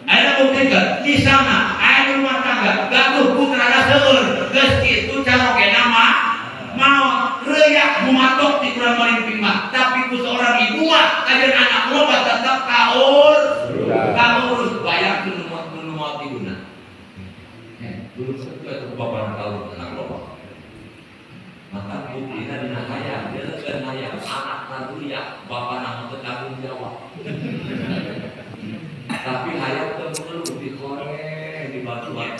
Ada buktikan di sana, ada rumah tangga, gaduh putra seueur, geus kitu carokena mah mau reyak bumatok di kurang malimping mah, tapi ku seorang ibu mah kajian anak loba tetap kaur, kaurus bayangkeun nu maot ibuna. Belum tentu eta bapana kaur anak loba. Maka buktina dina hayang, dia leukeun hayang anak karunya bapana teu tanggung jawab. Tapi hayang teu mengeluh dikoreng dibantuan.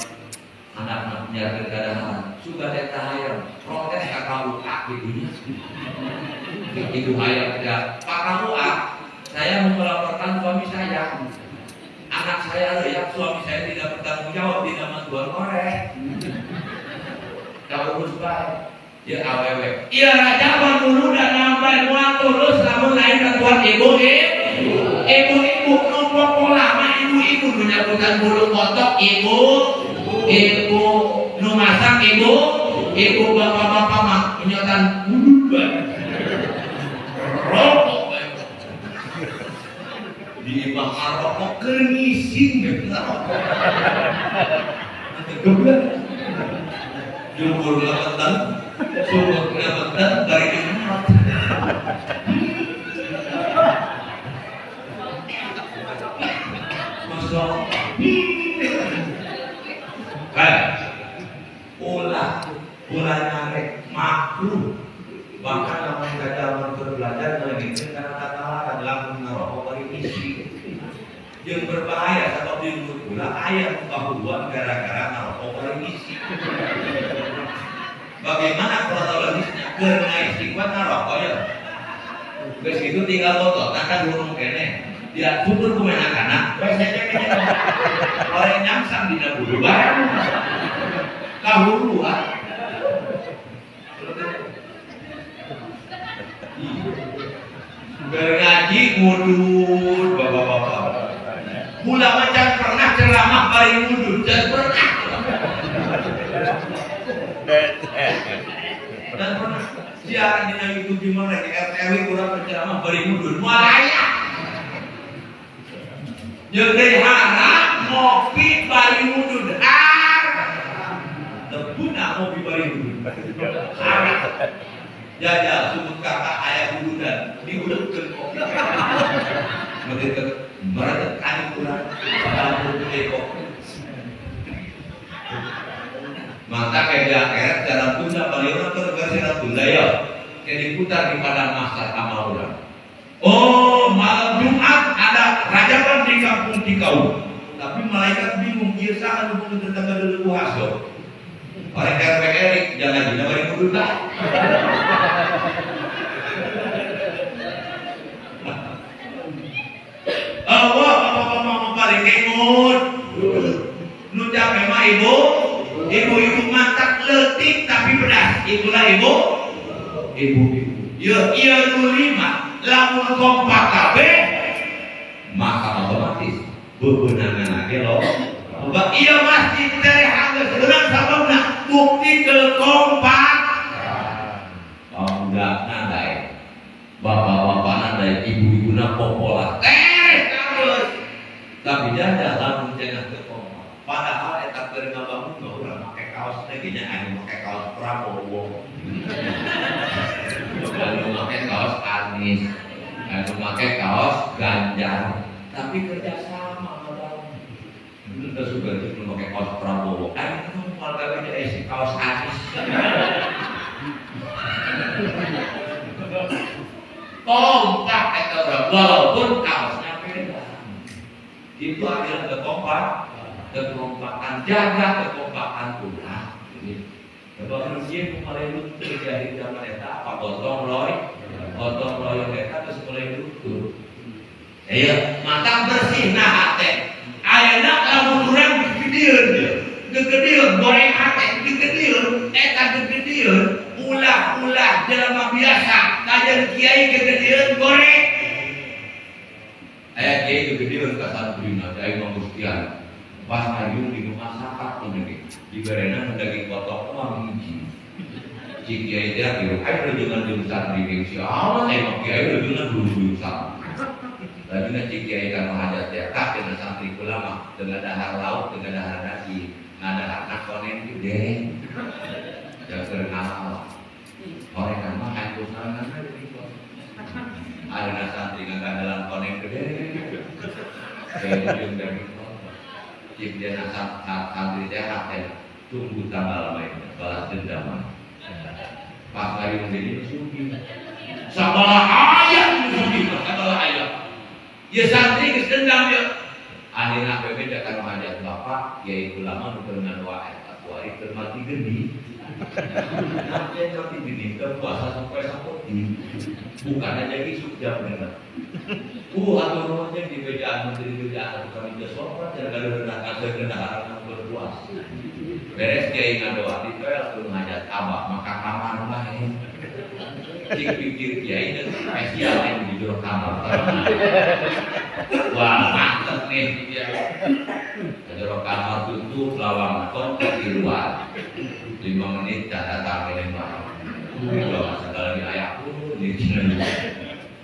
Anak-anak nyiarkeun kadaharan, sugan eta hayang protes ka KUA kitu nya. Kitu hayang teh Pak KUA, saya mau melaporkan suami saya. Anak saya reak, suami saya tidak bertanggung jawab, tidak bantuan korek. Kaurus bae. Ya awewe. Iya rajaban dulu dan nambai moal tulus lamun lain bantuan ibu ibu-ibu numpuk pola mah ibu-ibu nu nyabutan bulu kotok ibu ibu nu masak ibu ibu bapak-bapak mah nyotan bulu bae. Rokok bae. Di imah rokok keur ngising geus rokok. Nanti geblek. Jumur lapetan, sumur lapetan bari dinyot. Masya Allah. Ulah, ulah nyarek, makruh. Bahkan lamun kadaman belajar ngeunikeun kana tataran lamun ngarokok bari isi. Jeung berbahaya sabab di lembur kula aya nu kahuruan gara-gara ngarokok bari isi. Bagaimana kronologisnya? Keur ngaisi kuat ngarokok ya. Geus kitu tinggal bototan kan hurung keneh. Dia syukur ku anak-anak, we saja kene. Orang nyangsang dina bulu bae. Kahuruan. Ngaji ngudud bapak-bapak. Kula mah can pernah ceramah bari ngudud, can pernah. Dan pernah siaran dina YouTube di mana di RTW kurang ceramah bari ngudud. Moal aya. Jeung deui harap ngopi bari ngudud. Har. Teu guna ngopi bari ngudud. Harap. Jajal sumut kakak ayah gududan diulekeun kopi. Begitu mereka kali kurang padahal putih kopi. Maka kayak di akhirat jalan tunda paling orang terversi jalan tunda ya. Kayak diputar di padang mahsyar sama orang. Oh malam Jumat ada rajaban di kampung Cikau. Tapi malaikat bingung ieu saha nu beungeut tetangga leuleung hasok. Orang RW Erik jangan dina bari kudu dah. Allah bapak-bapak mau paling kengut. Nu capek mah ibu, ibu-ibu matak leutik tapi pedas. Itulah ibu. Ibu-ibu. Ieu ieu nu lima lamun kompak kabeh maka otomatis bebenangan ge lo. Iya masjid teh geus beunang sababna bukti kekompak. Pemuda daek, bapak-bapakna daek, ibu-ibuna popola. Terus. Tapi jajal lamun cenah teu kompak. Padahal eta keur ngabangun mah urang make kaos teh ge nya anu make kaos Prabowo. Anu make Anies, anu make kaos Ganjar, tapi kerjasama sama itu suka itu memakai kaos Prabowo. Ayo mau gawe jadi kaos Anies. Kompak eta urang walaupun kaosnya beda. Itu adalah kekompakan, jaga kekompakan ulah. Sebab manusia mulai luntur di akhir zaman eta apa gotong royong eta terus mulai luntur. Iya, mata bersih nah hate. Ayeuna lamun urang gegedeun ieu. Gegedeun goreng hate, gegedeun eta gegedeun ulah-ulah jelema biasa kajeun kiai gegedeun goreng. Aya kiai gegedeun ka santrina, aing mah gustian. Pas ngariung di rumah sakat ini, diberena daging kotok mah hiji. Cik kiai teh kieu, aing reujeungan jeung santri jeung si amat aing mah kiai reujeungan dulu santri. Lagina cik kiai kana hajat teh kah cenah santri kula mah dengan dahar lauk dengan dahar nasi, ngadaharna konen gede. Jaga ngalaman. Horengan mah hayang kusarangan we deui kok. Ayeuna santri ngagandalan konen gede. Kayak jeung daging kotok. Cik dia santri teh teh tunggu tanggal main balas dendam. Pas ngariung deui sugih. Sabala aya nu sugih, sabala aya. Ya santri geus dendam ya. Akhirna bebe kana hajat bapak kiai ulama nu keur ngadoa eta kuari keur mati geni. Nanti mati geni teu puasa sampai sapoti. Bukan aja isuk jam bener. Atuh nuhun di bejaan menteri bejaan atuh kami teu sopan cenah gaduh kaseukeun berpuasa. Beres kiai ngadoa ditoel keur ngajat abah maka kamar bae. Cik pikir kiai dan spesial yang di jero kamar. Wah, mantep nih kiai. Jero kamar tutup lawang kunci di luar. 5 menit dah datang kene mah. Udah segala di ayahku di sini.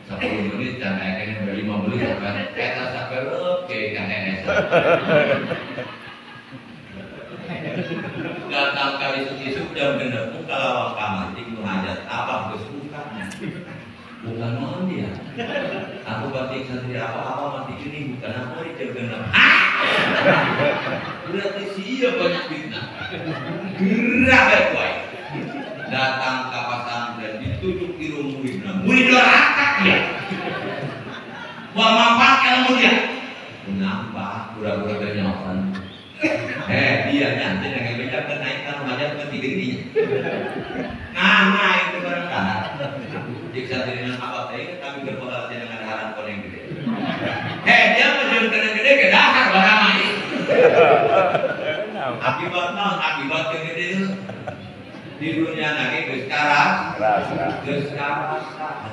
10 menit dan kene 5 menit sampai eta sampai kiai kan datang kali isuk-isuk jam genep buka lawang kamar cik nu hajat abah geus buka. Bukan naon dia. Aku batik santri apa-apa mati gini bukan aku jam genep. Berarti sia banyak fitnah. Gerak bae. Datang ke pesantren ditujuk irung muridna. Murid doraka dia. Wah manfaat ilmu dia. Kenapa? Pura-pura kenyataan. Dia nanti yang beda kenaikan wajar ke tingginya. Nah itu barang kahar. Jika santri dengan apa tadi kami berkorelasi dengan haran koneng gede. Dia menjadi koneng gede ke dahar barang ini. Akibat naon? Akibat gede di dunia lagi geus karas, geus karasa.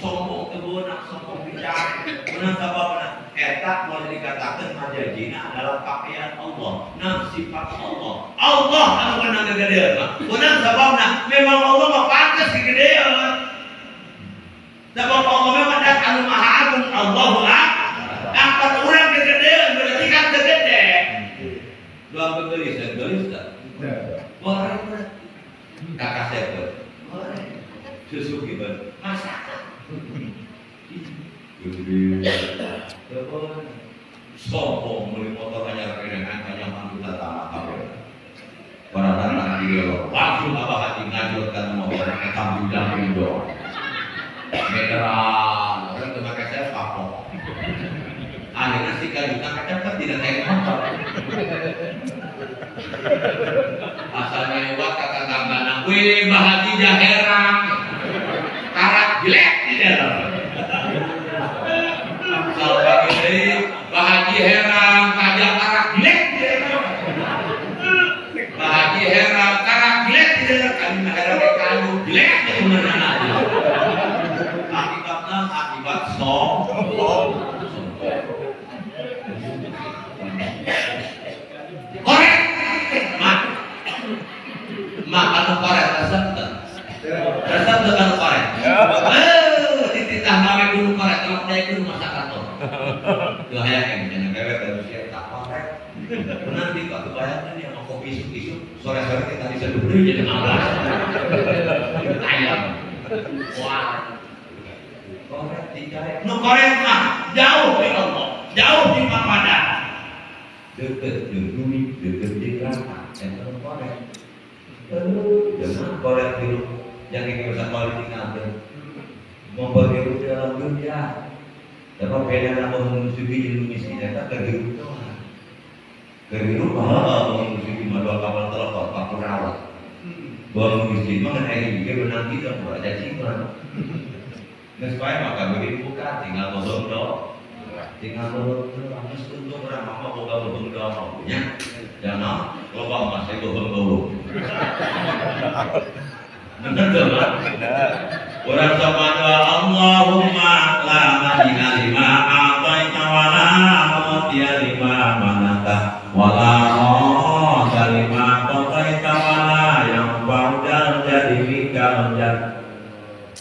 Sombong teu sombong bicara. Menang sababna eta mau dikatakan majajina adalah pakaian Allah, nah sifat Allah. Allah anu menang gegedeun mah. Menang sababna memang Allah mah pantes gegedeun. Sabab Allah memang dat anu maha agung Allahu akbar urang gegedeun berarti kan teu gede. Dua gegelis gelis teh. Goreng kakak sepe. Goreng. Susu gimana? Masakan. Gede. Sombong beli motor hanya kerengan hanya mantu tata kabeh. Para datang di langsung abah haji ngajurkan motor eta bidang indo. Meteran orang teu make saya kapok. Akhirnya si kajuta kecepet tidak naik motor. Asalnya lewat kata tanggana, wih bah haji jaherang. Karak jelek di dalam. Salwa gede, Bah Haji herang, kajak karak jelek di dalam. Bah Haji herang, karak jelek di dalam. Kami herang ke kayu jelek di mana. Akibatnya akibat sombong. Korek, mak, mak anu korek resep teu. Resep teu anu korek. Dititah mawe kudu korek, kalau daya kudu masak atau. Tuh hayang yang jangan bebek dan usia tak korek. Nanti kok kebayangkan ya mau kopi isuk-isuk sore-sore kita bisa dibeli jadi malas. Ayam. Wah. Koret dicari. Nu koret mah jauh di Allah, jauh di papada. Deket jeung bumi, deket jeung rata. Eta nu koret. Jangan koret hirup yang ingin bisa politik nanti. Membuat hirup dalam dunia. Dapat beda nama memusuhi jeung miskin eta keur hirup doang. Keur hirup mah memusuhi mah dua kapal telepon paku rawat. Bahwa miskin mah kan aya hiji benang kita mah aja cinglan. Geus bae maka beuki buka tinggal bohong do. Tinggal bohong doang geus untung urang mah boga bohong doang nya. Jangan loba mah saya bohong bohong. Bener teu mah? Urang sama doa Allahumma la mani'a lima a'taita wa la mu'tiya lima manata wa la radda lima qadaita wa la yanfa'u dzal jaddi minkal jadd.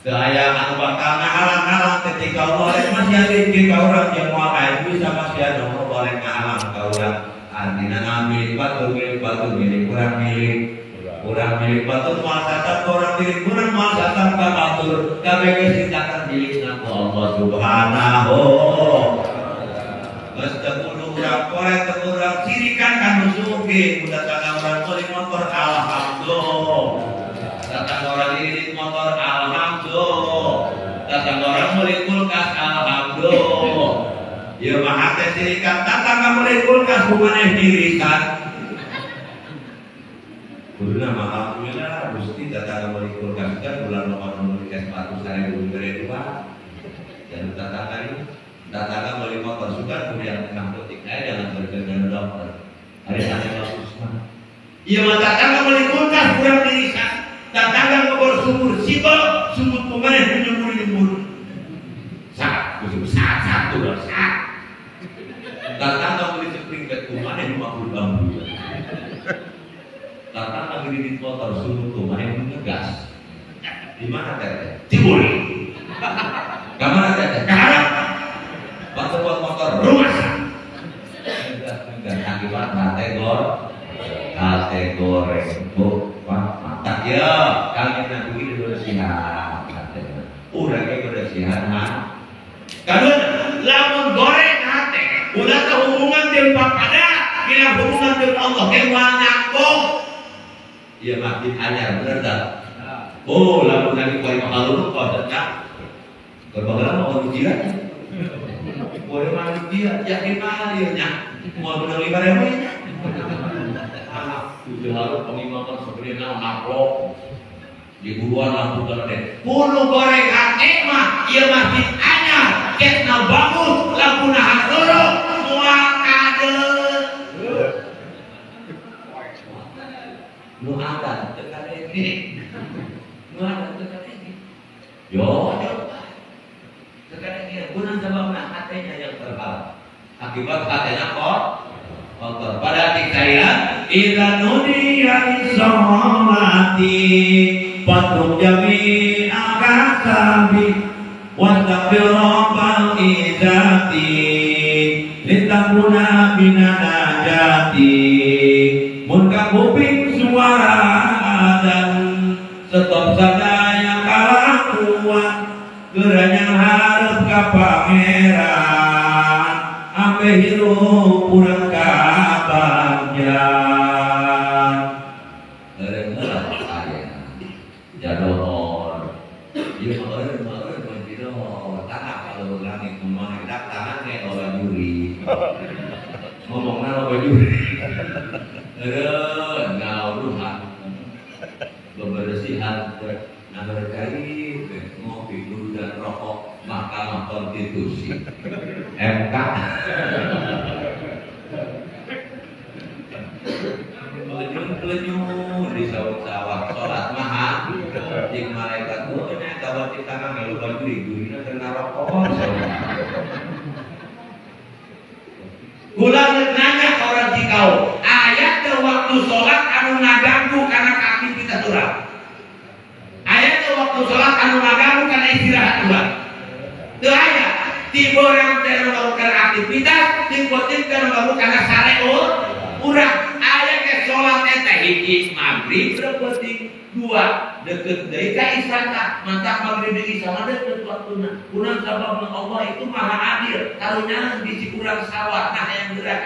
Teu aya anu bakal ngahalang-halang ketika Allah rek masihan rezeki ka urang jeung moal aya bisa masihan Allah rek ngahalang ka urang. Artina milik batur milik batur milik urang milik urang milik batur moal satap urang milik urang moal satap ka batur kabeh geus ditakan milikna ku Allah Subhanahu. Geus teu kudu urang koret teu kudu urang cirikan ka nu sugih udah tangga urang meuli motor alhamdulillah. Datang orang ini motor alhamdulillah. Datang orang beli kulkas alhamdulillah. Ya mah hate sirikan datang beli kulkas bukannya dirisan. Kuduna mah alhamdulillah Gusti datang beli kulkas kan bulan Ramadan beli es batu 1000 bere dua. Dan datang kali datang beli motor suka kemudian tengah detik saya jangan bergerak dokter. Hari sana bagus mah. Iya mah datang beli kulkas kurang dirisan. Datangkan ngebor sumur sibel, sumur kemarin nyembur-nyembur. Sat, sat, satu dong, sat. Datangkan beli sepringkat kemarin 50 bambu. Datangkan beli motor sumur kemarin ngegas. Di mana teteh? Ciburi. Kamana teteh? Kaharap. Waktu buat motor rumah. Ngegas, ngegas akibat kategor, hate goreng, bu, pak. Tak ya, kami nabi bersihan. Urang ge bersihan mah. Kadun lamun goreng hate, ulah teu hubungan jeung papada, bila hubungan jeung Allah ge moal nyambung. Ieu masjid anyar bener tah? Oh, lamun lagi poe makalung kosnya. Berbageula mah urang jiran. Poe mah jiran, yakin mah ieu nya. Moal beunang 5.000 nya. Tujuh harus pengimaman sebenarnya amplop di buruan lampu gede. Kudu goreng hate mah ieu masjid anyar, ketna bagus, lampuna hareureup, moal kadeul. Nu adan teu kadenge. Nu adan teu kadenge. Yo, teu kadenge. Kunaon sababna hatenya yang terhalang. Akibat hatenya kotor. Pada hati saya, idza nudiya lis-sholati fatruk jami'a kasabi wastaghfir rabbal izzati litakuna minanajati. Mun ka kuping suara adzan stop sadaya kalakuan geuranya hareup ka pangeran ambe hirup urang kabagyan. Eureun heula aya jadohor ieu mah eureun mah eureun mah jadohor tanah kalau langit ngomong dak tangan ge loba juri ngomongna loba juri eureun ngauruhan bebersihan ngambil cai ngopi dulu dan rokok Mahkamah Konstitusi MK kelenyun di sawah-sawah sholat mahal jeung malaikat tuh nya tawa di tangan loba juri jurina keur ngarokok. Kula nanya ka urang Cikau, aya teu waktu sholat anu ngaganggu kana aktivitas urang? Aya teu waktu sholat anu ngaganggu kana istirahat urang? Teu aya. Ti borang teh nu ngaganggu aktivitas, ti penting teh nu ngaganggu kana sare urang. Aya ke sholat teh hiji maghrib penting, dua Deket deui ka isya tah. Mantap maghrib deui isya mah deket waktuna. Kurang sababna Allah itu maha adil. Karunyaan bisi kurang sawah nah yang gerak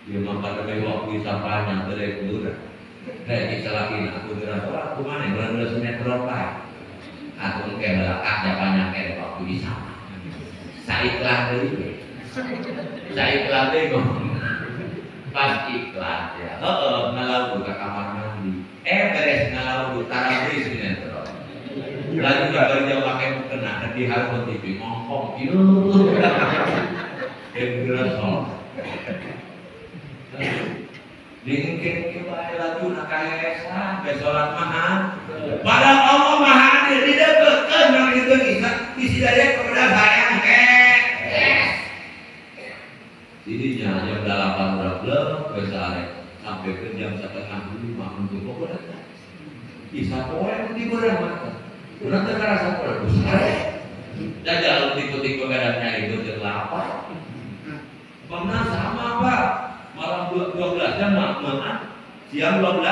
Dia mah pada waktu isya panjang teu rek geura. Rek isya laki aku geura sholat kumaha urang geus sinetron bae. Aku engke heula ah panjang ke waktu isya. Saiklan deui. Saiklan deui ngomong. Pas iklan ya. Heeh, ngalawu ka kamar mandi. Beres ngalawu tara deui sinetron. Lagi kerja pakai mukena di hareupeun TV ngongkong ieu. Geura sholat. Dingkeun bae lajuna ka hese bae salat mah. Padahal Allah Maha Adil dideukeutkeun maghrib jeung isya bisi daya kepada hayang Jadinya jam 8 udah blek we sare sampai ke jam 4:30 untuk pokona. Isya poe di urang mah. Urang teh karasa poe sare. Jajal tikut-tikut kadang nyari jeung lapar. Pernah sama Pak. Malam 12 jam makan, siang 12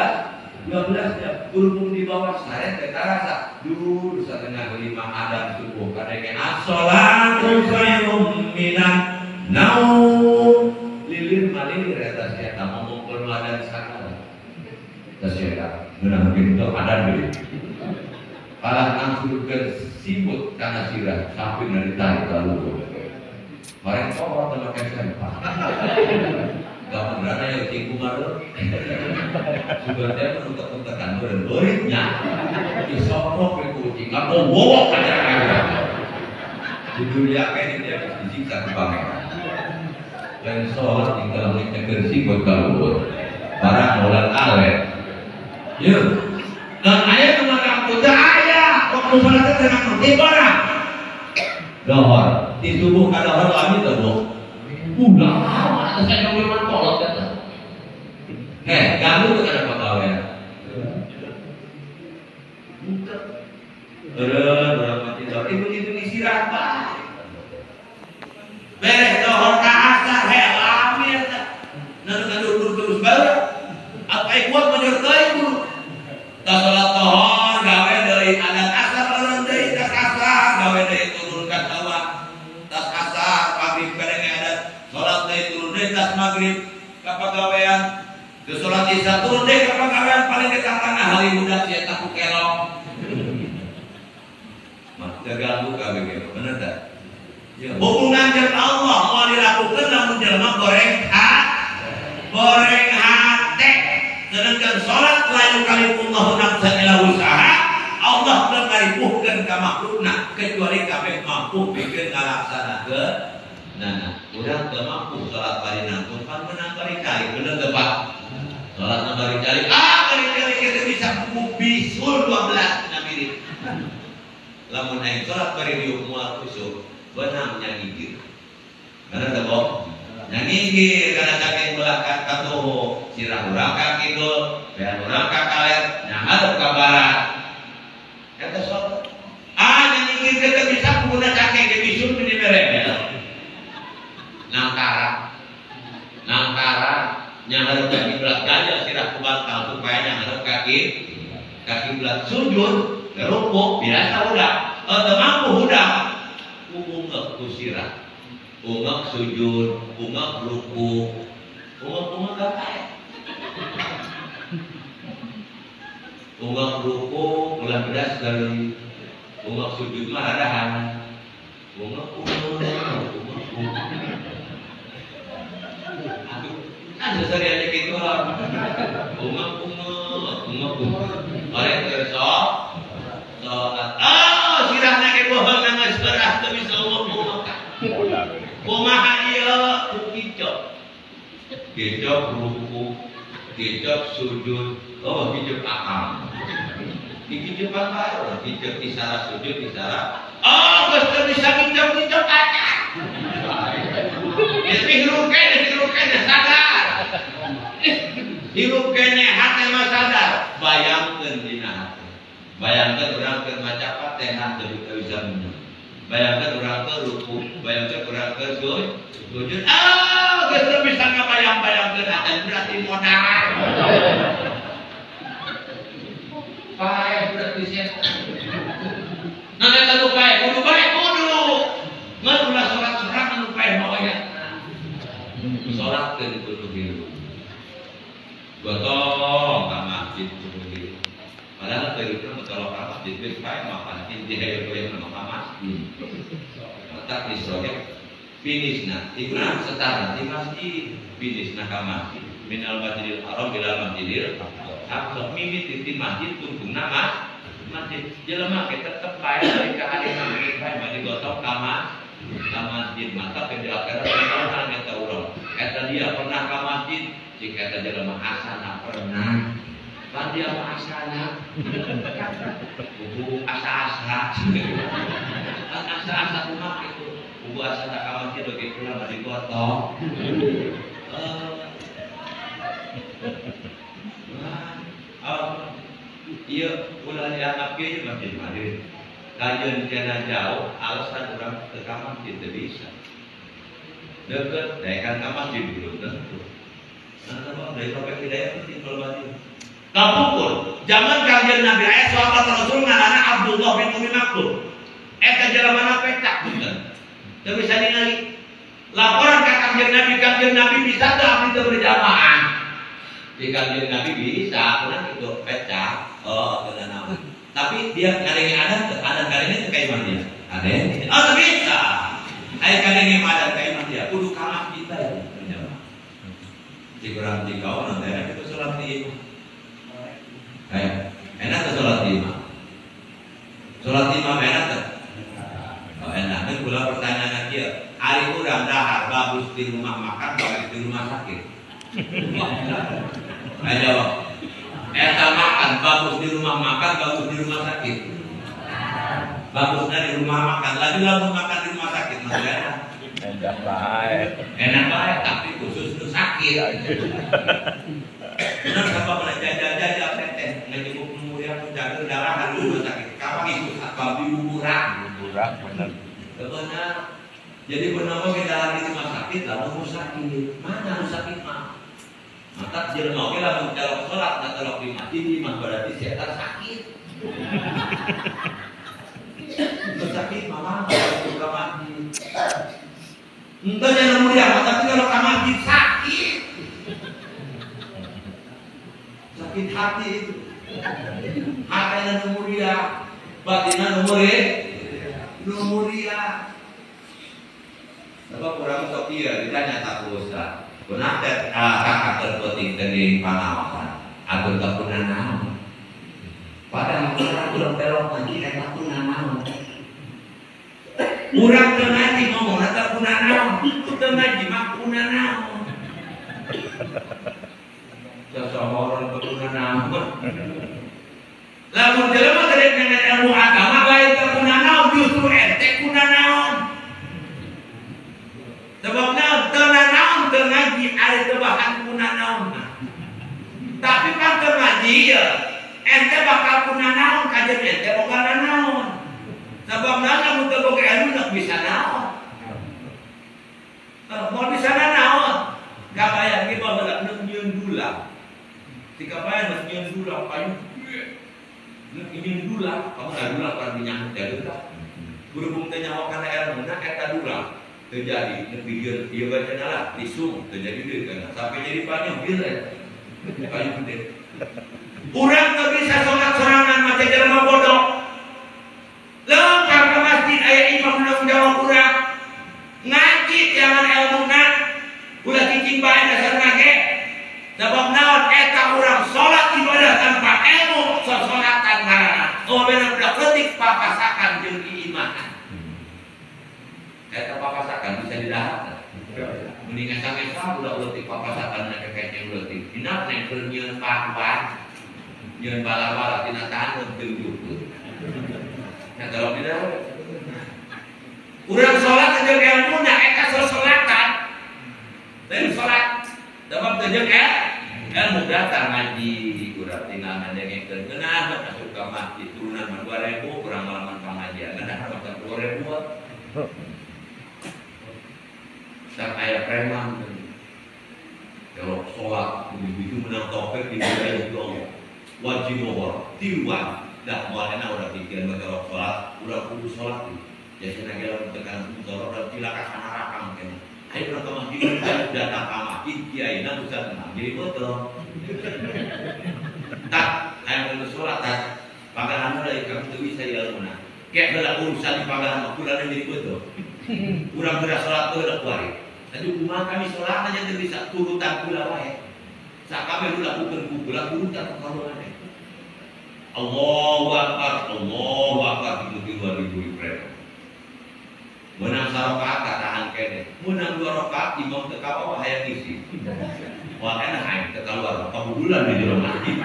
jam, berhubung di bawah saya teh karasa dur 4:30 adzan subuh kadenge as-sholatu khairum minan naum lilir malilir eta sia eta ngomongkeun adzan sagala teh sia geunah kitu adzan deui kalah langsungkeun sibut kana sirah sampai dari tarik ka luhur bareng kolot teh make sempak. Gak berani ya ucing kumar lo. Sebenarnya untuk-untukan beuritnya disoprok ke kucing, nggak mau wowok aja kayak di dunia kayak ini dia disiksa ke pangeran. Dan sholat tinggal menyeger sikut kaluhur, barang ulang alet. Yuk, dan ayah kemakan putra ayah, waktu sholatnya tenang di barang. Dohor, di subuh kadohor lami tuh bu. Udah lama, saya nungguin kolot kata. Heh, ganggu tuh kada pegawai. Buka. Orang mati dohor, ibu-ibu istirahat baik. Beres dohor ka asar, heh lami eta. Nanu ngadukur terus bae. Apa kuat menyertai guru. Tas salat dohor gawe deui adat asar urang deui tas asar gawe deui turun ka sawah. Tas asar maghrib kadenge adat salat deui turun deui tas maghrib ka pagawean. Geus salat isya turun deui ka pagawean paling ke tangah hari budak sia ku kelong. Mah ganggu kabeh ge bener tah? Ya, hubungan jeung Allah moal dilakukeun lamun jelema goreng goreng hate. Sedangkan salat la yukalifullahu nafsan illa wus'aha, Allah teu ngaripuhkeun ka makhlukna kecuali kabeh mampu pikeun ngalaksanakeun. Nah, urang teu mampu salat bari nangtung pan menang bari calik, bener teu Pak? Salat bari calik, bari calik kita bisa bisul 12 na mirip. Lamun aing salat bari diuk moal kusuk, benang nyangigir. Bener teu, Bok? Nyangigir kana saking belah katuhu, sirah urang ka kidul, bean urang ka kaler, nyahareup ka barat. Eta salat. Nyangigir teu bisa kuguna cakeng ge bisul meni berebel. Nangkara nyahareup ka kiblat gajah sirah ku bantal supaya nyahareup ka kiblat sujud rukuk biasa udah teu mampu udah ungek ku sirah ungek sujud ungek ruku ungek-ungek gapai ungek ruku ulah bedas dari ungek sujud mah radahan ungek ungek ungek aduh kan seseriannya gitu lah ungek ungek ungek ungek orang tersok sholat sirahna ge bohong geus keras teu bisa ungek ungek kumaha ieu ku kicok kicok ruku kicok sujud oh kicok akam dikicokan bae urang kicok isyarat sujud isyarat geus teu bisa kicok-kicok aja geus hirup keneh sadar hirup keneh hate mah sadar bayangkeun dina hate bayangkeun urang keur maca Fatihah teu bisa minum bayangkeun urang keur ruku bayangkeun urang keur sujud geus teu bisa ngabayang-bayangkeun atan berarti modal Paeh budak teh. Nah eta nu paeh kudu bae kudu. Ngan ulah salat sorangan nu paeh mah aya. Salat teh kudu hirup. Gotong ka masjid kudu hirup. Padahal teu mah ka masjid geus paeh mah inti hayo goyang mah ka masjid. Tak isroge finishna imam setara di masjid finishna ka masjid minal masjidil haram ila masjidil aqsa mimiti di masjid tungtungna masjid jelema ge tetep pae dari ka hari masjid pae mah digotong ka masjid mata ke di akhirat tahunan eta urang eta dia pernah ka masjid cik eta jelema asana pernah pan dia mah asana buku asa-asa kan asa-asa kumaha kitu buku asa ka masjid oge kula bari gotong. Iya ulah dianggap kieu masjid masjid. Kajeun cenah jauh alasan urang teu ka masjid teu bisa. Deukeut daekan ka masjid belum tentu. Nah sabab dari sampai hidayah penting kalau masjid. Kapungkur zaman kanjeng Nabi aya sahabat Rasul ngaranna Abdullah bin Umi Maktum. Eta jalamana pecak punten. Teu bisa ningali. Laporan ka Kanjeng Nabi bisa teu abdi teu berjamaah. Di Kanjeng Nabi bisa, kunaon kitu pecak. Oh, teu naon. Tapi dia ngadenge adan teu, adan kadenge teu ka imah dia. Aden. Oh, teu bisa. Aya kadenge mah adan ka imah dia, kudu ka masjid bae berjamaah. Cik urang dikaonan teh kitu salat di imah. Enak tuh sholat lima. Sholat lima enak tuh. Oh, enak. Kan pula pertanyaan kia. Ari urang dahar bagus di rumah makan, bagus di rumah sakit. Ayo jawab. Eta makan bagus di rumah makan, bagus di rumah sakit. Bagusnya di rumah makan. Lagi lamun makan di rumah sakit masih enak. Enak bae. Enak bae tapi khusus nu sakit. Benar siapa pernah jajal-jajal teteh ngejenguk muria menjaga darah di rumah sakit. Kapan itu satpam di buburak. Buburak benar. Benar. Jadi benar kita di rumah sakit lamun nu sakit. Mana nu sakit mah? Maka jelema oge lamun calok salat da calok di masjid mah berarti si eta sakit. Nu sakit mah ka masjid. Entah jangan muria tapi kalau ka masjid sakit. Sakit hati itu. Hatina nu muria, batinna nu muria. Sebab urang sok ieu ditanya tak ustaz. Kunaon teh kakak terpenting teh pangaosan. Atur teh kunanaon. Padahal urang ulah telok ngaji eta kunanaon. Urang teu ngaji ngomongna teh kunanaon. Teu ngaji mah kunanaon. Seseorang kunanaon. Lamun jelema teh dengan ilmu agama lain teh kunanaon justru ente kunanaon. Sebab naon teu nanaon teu ngaji ari teu bahan kunanaon. Tapi pan teu ngaji ye ente bakal kunanaon kajeun ente boga nanaon. Sebab naon lamun teu boga ilmu teu bisa naon. Moal bisa nanaon. Kabayang ge baheula nu nyieun dulang. Dikabayan nu nyieun dulang payu gede. Nu nyieun dulang, kamu da dulang pan minyak teh tah. Berhubung teh nyaho kana elmuna eta dulang. Terjadi nepi ieu bacana lah lisung terjadi deui kana sampai jadi panyo ieu eta. Payu gede. Urang teu bisa salat sorangan maca jelema bodoh. Lempar ke masjid aya imam nu jawab urang. Ngaji jangan elmuna. Ulah cicing bae dasarna ge. Sebab naon eta urang salat ibadah tanpa ilmu sasolatan ngaranna. Oh bener budak leutik papasakan jeung iimahan. Eta papasakan bisa didahar. Mendingan sampe sa ulah leutik papasakan na kekeceng leutik. Dina neng keur nyieun pakuan. Nyieun bala-bala tina taneuh teu juput. Nah kalau didahar urang salat jeung ilmuna eta sasolatan. Lain salat sebab teu jeung ilmu datang ngaji urang tinggal ngadengekeun ngeunah asup ka masjid turunan mah 2000 urang malaman pangajian ngeunah mah 2000. Sang aya preman kalau sholat begitu menang topik di wilayah itu Allah. Wajib lohor tiluan dah moal enak urang pikiran baca salat, urang kudu salat. Biasana ge lamun tekan motor urang cilaka kana rakang kene. Ayo urang ka masjid datang ka masjid kiaina ustaz jadi betul. Tak aya nu salat tak pagahan heula kami teu bisa ilmuna. Kayak heula urusan di pagahan mah kurang jadi betul. Urang geura salat heula kuari. Aduh kumaha kami salat aja teu bisa turutan kula wae. Sakabeh nu lakukeun ku kula turutan ka karuan. Allahu Akbar, Allahu Akbar itu tiluan ribu preman. Menang sarakaat katahan kene. Menang dua rakaat imam teu kabawa hayang isi. Wah enak aing teu kaluar kabudulan di jero masjid.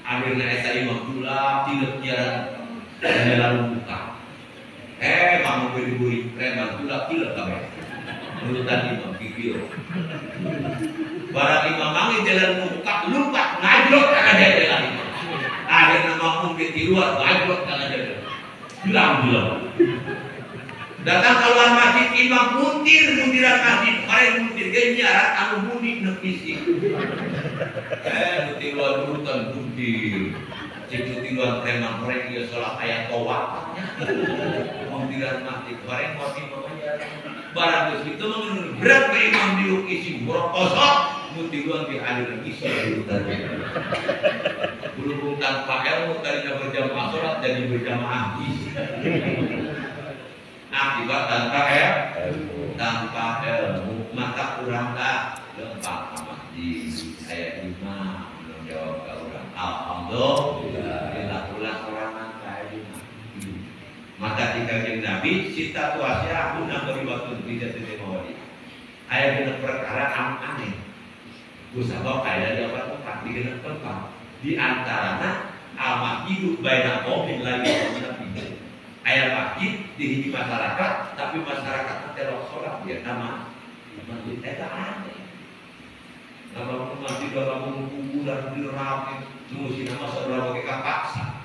Akhirna eta imam tulak tileup jalan jalan buka. Makmum buri-buri preman tulak tileup kabeh. Nurutan imam kikieu. Barang imam manggil jalan buka lumpat ngajlok kana jalan imam. Akhirna makmum di luar ngajlok kana jalan. Hilang-hilang. Datang keluar masjid imam muntir muntiran masjid paling muntir ge nyarat anu muni nepisi. Nu tiluan urutan muntir. Cik nu tiluan preman horeng ieu salat aya tawaf. Muntiran masjid horeng moal imam aja. Barang geus kitu mah berat ke imam diuk isi borok kosong nu tiluan di aliran isi urutan. Berhubung tanpa ilmu tadinya berjamaah salat jadi berjamaah isi. Akibat tanpa ilmu, tanpa ilmu maka kurang tak lempar ke masjid. Saya imam menjawab ke orang. Alhamdulillah ulah sorangan ka imam. Maka dikajian Nabi sita tuasya aku nak beri waktu tidak tidak mawadi. Aya genep perkara anu aneh. Kusabab aya di opat tempat di genep tempat. Di antarana al masjidu baina qaumin la yu'minuna. Ayat masjid di hiji masyarakat, tapi masyarakat terok sholat dia nama masjid eta aneh. Lamun masjid lamun kuburan di rame, nu sina masa urang oge kapaksa.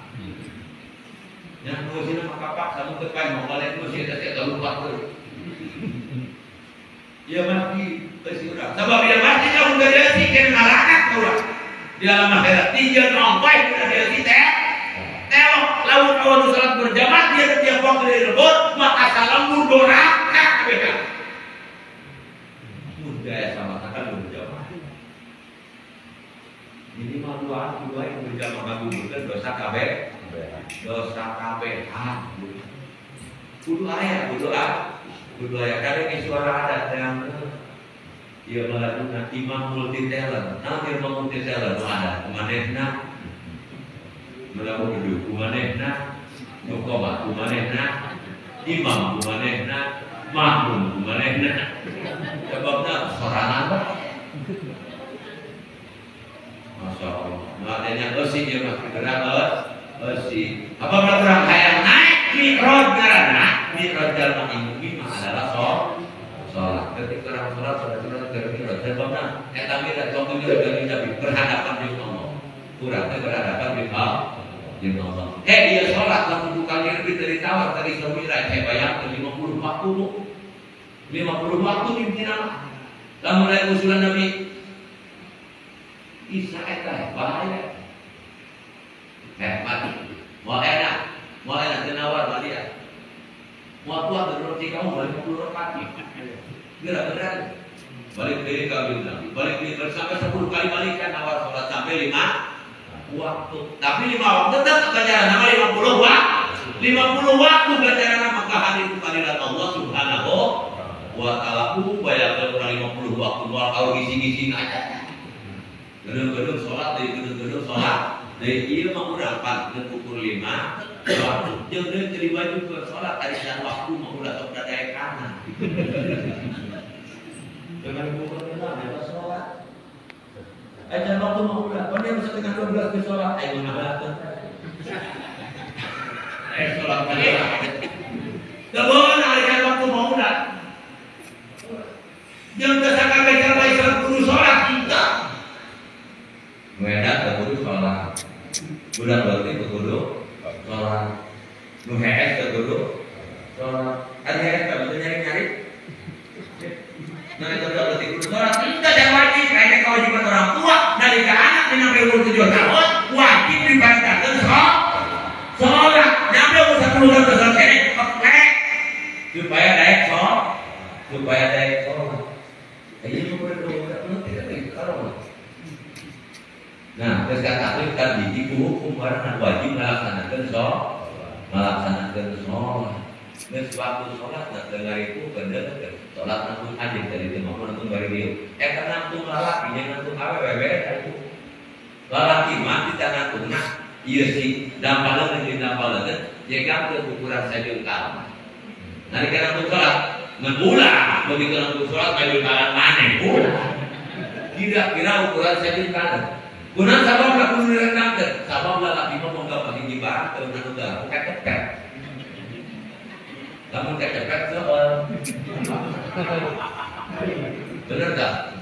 Nya nu sina mah kapaksa mun teu pae mau balik nu sia teh lupa teu. Ieu masjid teu urang. Sabab ieu masjid lamun dieusi keun ngalakat ka urang. Di alam akhirat tiga rompai udah dieusi teh. Telok lamun awal salat berjamaah dia setiap waktu di lembut maka salam murdoraka kabeh. Mudah ya sama kata berjamaah. Minimal dua yang berjamaah ngagugurkeun dosa kabeh. Dosa kabeh. Kudu aya, kudu ah. Kudu aya kadang suara adat yang ieu maladuna imam multi talent. Nah, imam multi talent ada manehna melakukan hidup kumanehna, nukoba kumanehna, imam kumanehna, makmum kumanehna. Sebabna sorangan bae. Masya Allah. Nah, eusi ieu mah gerak eusi. Apa urang hayang naik mi'raj ngaranna? Mi'raj jalma imumi mah adalah salat. Ketika orang salat salat keur mi'raj. Sebabna eta mi'raj waktu mi'raj dari berhadapan jeung Allah. Urang teh berhadapan jeung Allah. Allah. Dia sholat lamun kali lebih dari tawar tadi Isra saya bayangkan 50 waktu 50 waktu pimpinan. Lamun aya usulan Nabi Isa eta bahaya. Mati. Moal enak teu nawar mah dia. Moal kuat dorong kamu balik 50 rakaat. Gerak-gerak. Balik deui ka Nabi. Balik deui sampai 10 kali balikan nawar sholat sampai 5 waktu. Tapi 5 waktu tetap ganjaran nama 50 waktu. 50 waktu ganjaran maka hari itu kehadirat Allah Subhanahu wa ta'ala. Bayangkan orang 50 waktu moal kalau ngisi-ngisi aja. Gedung-gedung sholat dari gedung-gedung sholat dari ieu mah urang pan ukur 5 waktu. Jeung deui teu diwajibkeun sholat ari dan waktu mah ulah sok dadaekana. Jangan bukan eta sholat. Ajan waktu mau ulah, pandai 11:30 ke sholat, ayo ngabalakeun. Sholat kali. Teu ari waktu mau ulah. Jeung teu sakabeh jalma Islam kudu sholat henteu. Nu edan teu kudu sholat. Budak leutik teu kudu sholat. Nu hees teu kudu sholat. Ari hees teh teu nyari-nyari. Nah itu udah berarti kudu sholat. Entah dan wajib, kayaknya kewajiban orang tua dari ke anak sampai umur 7 tahun bukan kesal kene keplek supaya daek sholat, supaya daek sholat. Ini berdoa. Nah, terus kata kan biji hukum barang wajib melaksanakan sholat, melaksanakan sholat. Terus waktu sholat nak dengar itu bener sholat nangtung aja dari itu maupun nangtung bari dia. Nangtung lalaki, yang nangtung awewe itu. Lalaki mati tak nangtung nah, iya sih dampalan dan dampalan, jika ke ukuran sajungkal. Nanti kan nangtung sholat, mengulang begitu nangtung sholat sajungkalan mana? Ulah. Kira-kira ukuran sajungkalan. Guna sabab lah kudu direndangkeun, sabab lah laki mah boga pahiji barang teu anu gampang kecepet. Lamun kecepet seueur. Bener tak?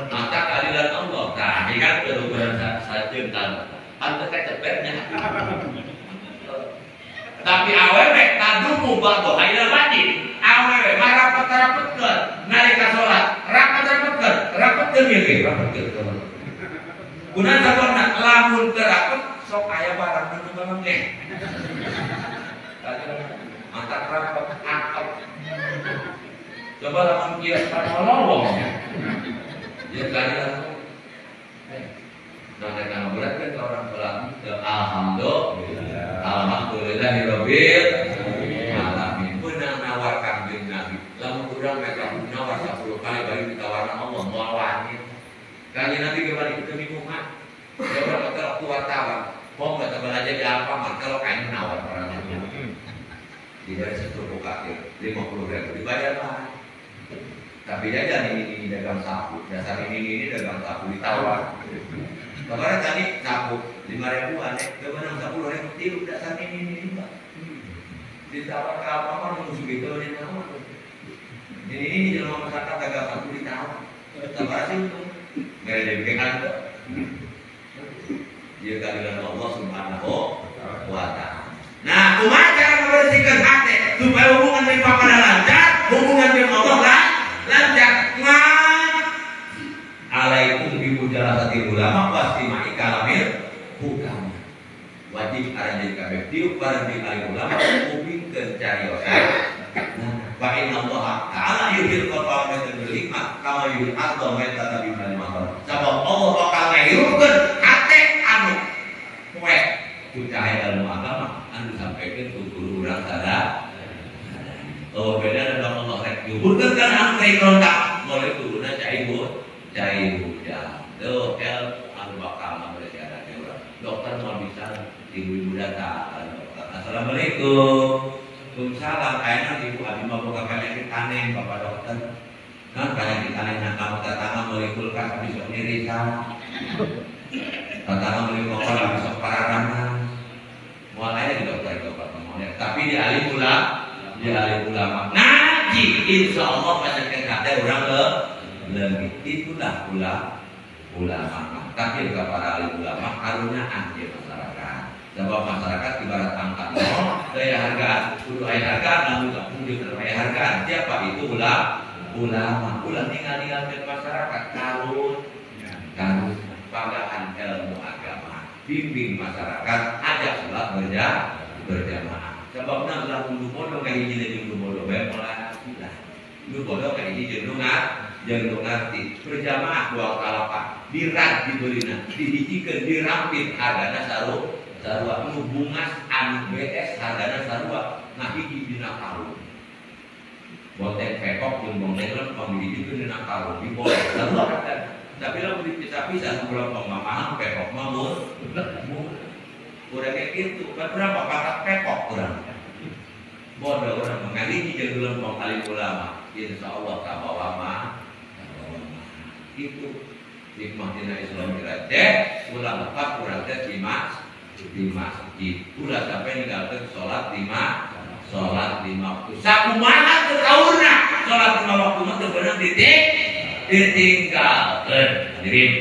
Maka keadilan Allah. Nah, ini kan ukuran sajengkal. Anu kecepetnya. Tapi awewe tadumu ba'do haila wajib. Awewe mah rapet-rapetkeun nalika salat, rapet-rapetkeun, rapetkeun ieu ge, rapetkeun. Guna sababna lamun teu rapet sok aya barang nu ngelengeh. Mantap rapet angkep. Coba lamun kieu panolong. Ya kali langsung. Nah, karena berat kan orang sholat alhamdulillah. Alhamdulillahirabbil alamin. Menang nawar Kangjeng Nabi. Lamun urang meta nawar 10 kali bari ditawarna Allah moal wani. Kanjeng Nabi kembali ke minggu mah. Ya orang kata waktu wartawan, mau nggak teman aja di Alfamart kalau kain nawar orang itu. Dibayar satu kafir 50.000 dibayar lah. Tapi dia jangan ini dagang sapu, dasar ini dagang sapu ditawar. Kemarin tadi sapu 5.000 aneh, kemenang 10.000 tiru dasar ini pak. Ditawar ke Alfamart nunggu segitu ini nawar. Ini jelema masyarakat dagang sapu ditawar. Tambah sih untung. Nggak ada bikin kan? Dia keadilan Allah Subhanahu wa Ta'ala. Nah, kumaha cara membersihkan hati supaya hubungan dengan Bapa lancar, hubungan dengan Allah lancar. Ngaji. Alaikum bi mujalasatil ulama wastima'i kalamil hukam. Wajib aran jadi kabeh tiup bareng di alim ulama kupingkeun cariosan. Fa inna Allah ta'ala yuhil qalba bil hikmah kama yuhil arda maitata bil matar. Sabab Allah bakal ngahirupkeun hate anu poek ku cahaya ilmu agama anu disampaikan ku guru urang sadaya. Oh beda dalam Allah rek nyuhurkeun kan anu kai rontak mulai turunna cai hujan. Tuh el anu bakal ngabersihan urang. Dokter mau bisa ibu-ibu datang. Assalamualaikum. Waalaikumsalam. Kayaknya ibu abi mah boga penyakit aneh bapak dokter. Nah penyakit aneh nah kamu tetangga meuli kulkas abi sok nyeri Tetangga meuli koper abi sok pararana. Moal aya di dokter itu pak moal. Tapi di alim ulama, di alim ulama. Ngaji insyaallah penyakit hati urang leungit. Itulah ulama. Tapi ke para alim ulama karunyaan di masyarakat. Sebab masyarakat ibarat angka nol, daya hargaan, kudu aya hargaan, namun tak kudu aya hargaan. Siapa itu ulama? Ulah ninggal-ninggalkeun masyarakat karun pagahan ilmu agama, bimbing masyarakat, ajak sholat berjamaah. Sebabna ulah nu bodoh ka hiji jeung nu bodoh bae moal lah. Nu bodoh ka hiji jeung nu ngarti. Berjamaah dua kalapa, dirad dibelina, dihijikeun, dirampit hargana sarua nu bungas anu BS hargana sarua ngahiji dina karung. Bonteng pekok jeung bonteng lempeng dihijikeun dina karung diboleh sarua kan. Tapi lamun dipisah-pisah nu lempeng mah mahal pekok mah murah. Urang kayak gitu, kan urang mah pakat pekok urang. Bodoh urang mah ngahiji jeung lempeng alim ulama, insyaallah kabawa mah. Itu hikmah dina Islam Mi'raj teh ulah lepat urang teh di masjid. Ulah sampai ninggalkeun salat lima waktu. Sakumaha teu kaurna salat 5 waktu mah teu beunang ditinggalkeun. Hadirin,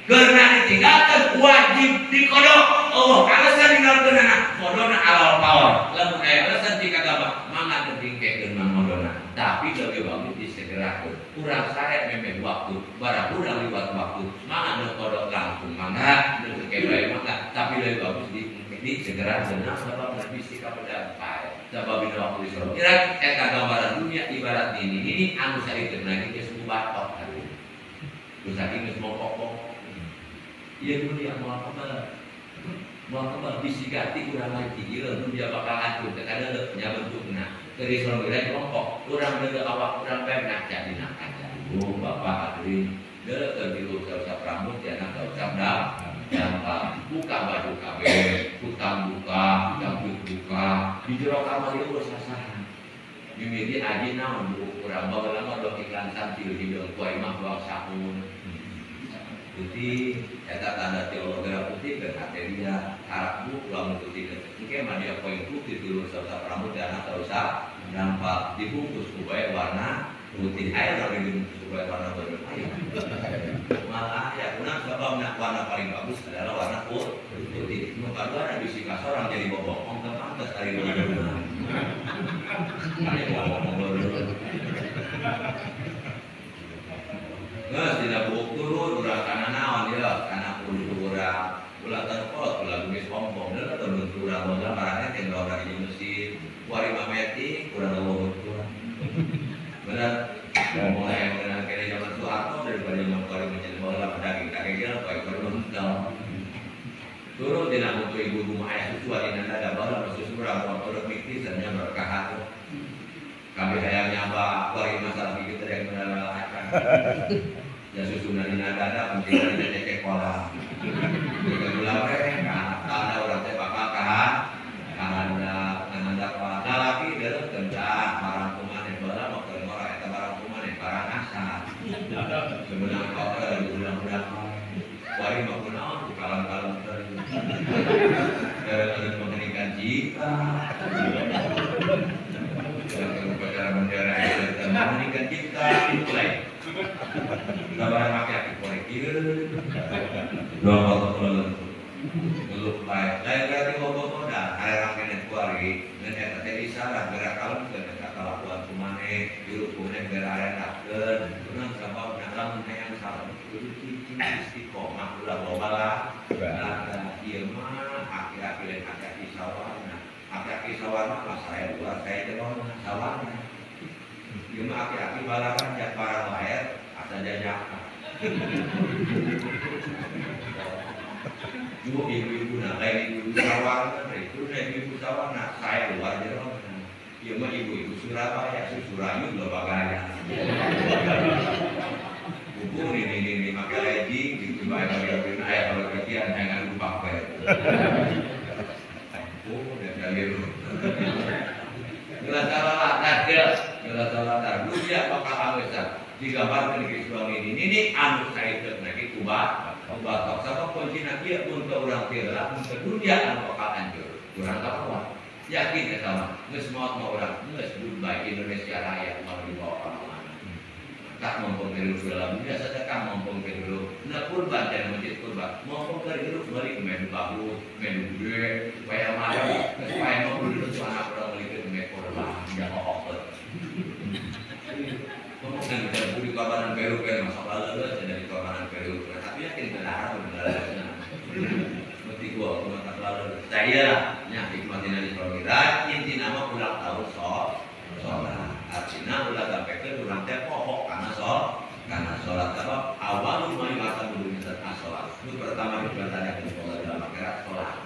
karena ditinggalkeun wajib dikodok. Allah alasan ninggalkeunana kodona alal power. Lamun aya alasan ti agama mangga ditingkekeun mah kodona. Tapi lebih bagus disegerakeun. Urang sare memeh waktu, barang urang liwat waktu, mangga nu kodok langsung mangga, nu teu bae mangga, tapi lebih bagus ditingkekeun. Di segera benar sebab nabi sikap pedang sebab dina waktu Isra Mi'raj eta gambaran dunia ibarat ini anu saeuteun lagi geus batok terus lagi geus mongkok-mongkok ieu dunia moal kebal moal kebal bisi ganti urang lagi ieu dunia bakal hancur teh kada nya bentukna keur Isra Mi'raj mongkok urang deuleu awak urang bae nah jadi nak ibu bapak hadirin deuleu keur hirup sausap rambut jangan sausap dampak buka baju kabeh, hutang buka, hutang buka, di jero kamar ieu geus sasahan. Mimiti aji naon bu urang baheula mah dok iklan santil hideung ku aing mah buang saun. Putih eta tanda teologi putih ke hate dia harap bu lamun putih engke mah dia poin putih tilu sausap rambut dan sausap dampak dibungkus ku bae warna putih air kalau dibungkus ku bae warna beureum aya. Malah ya kurang sebab warna paling bagus adalah warna putih. Nu kadua bisi ka sorang jadi bobokong teu pantes ari beunang. Ari bobokong beureum. Geus dina buuk turun urang kana naon ieu kana kudu urang ulah terpot ulah geus ompong deuleu turun urang baheula marane teh urang di mesin kuari mameti urang leuweung urang. Bener mulai bener kene zaman Soeharto daripada zaman kuari menjadi baheula daging daging poe kuari mental. Turun dina buku ibu rumah aya susu dina dada baheula susu urang motor mikir nya berkah. Kami hayang nyaba kuari masalah kitu teh yang melalaakan. Ya susu dina dada penting dina cekek kolam. Jika gula we kana urang teh bakal kahan kana nganda kolam. Lalaki deuleu kendah barang kumaneh baheula mah keur ngora eta barang kumaneh barang asal. Sebenang kotor budak-budak kuari mah kunaon ku kalem-kalem teh. Gara-gara mengeningkan cipta. Upacara bendera itu mengeningkan cipta mulai. Sabar make aki korek ieu. Dua foto ngeluh bae. Lain berarti bobotodan arerang keneh kuari ngan eta teh isyarat gerak kalem teh eta kalakuan kumaneh hirup kumaneh gerak arendakeun. Kunaon sababna lamun hayang salam kudu cicing istiqomah ulah loba lah. Nah, ieu mah aki-aki lain aki-aki sawarna. Aki-aki sawarna mah saya luar saya jero sawarna. Ieu mah aki-aki balaran jak barang laer asa jajaka. Ju ibu-ibu na lain ibu-ibu sawarna, itu lain ibu sawarna saya luar jero. Ieu mah ibu-ibu Surabaya, Surayu loba gaya. Buku ini make legging gitu bae bagi aya kalau kajian jangan lupa bae. Oh, dan jalur. Gelas salah gelas salah dunia bakal awesa digambarkan di suami ini anu saeuteuh lagi kubah batok sabab kuncina kieu untuk urang teu lah untuk dunia anu bakal hancur. Urang kawan yakin eta mah geus maot mah urang geus goodbye Indonesia Raya mau dibawa ka mana. Tak mampu hidup dalam dunia sedekah mampu hidup. Nah kurban dan masjid kurban mampu hidup balik main bagus, main gede, supaya marah, supaya mampu hidup anak orang balik ke main korban, jangan okot. Ngomong kita budi korbanan Peru kan masuk lalu jadi korbanan Peru, tapi yakin benar benar. Mesti gua cuma tak lalu. Saya lah, nikmatin dari Mi'raj, inti nama ulang tahun sholat. Artinya ulah sampai ke urang teh pokok karena sholat sebab awal mulai masa dulu misal sholat. Nu pertama dipertanyakan Allah dalam akhirat sholat.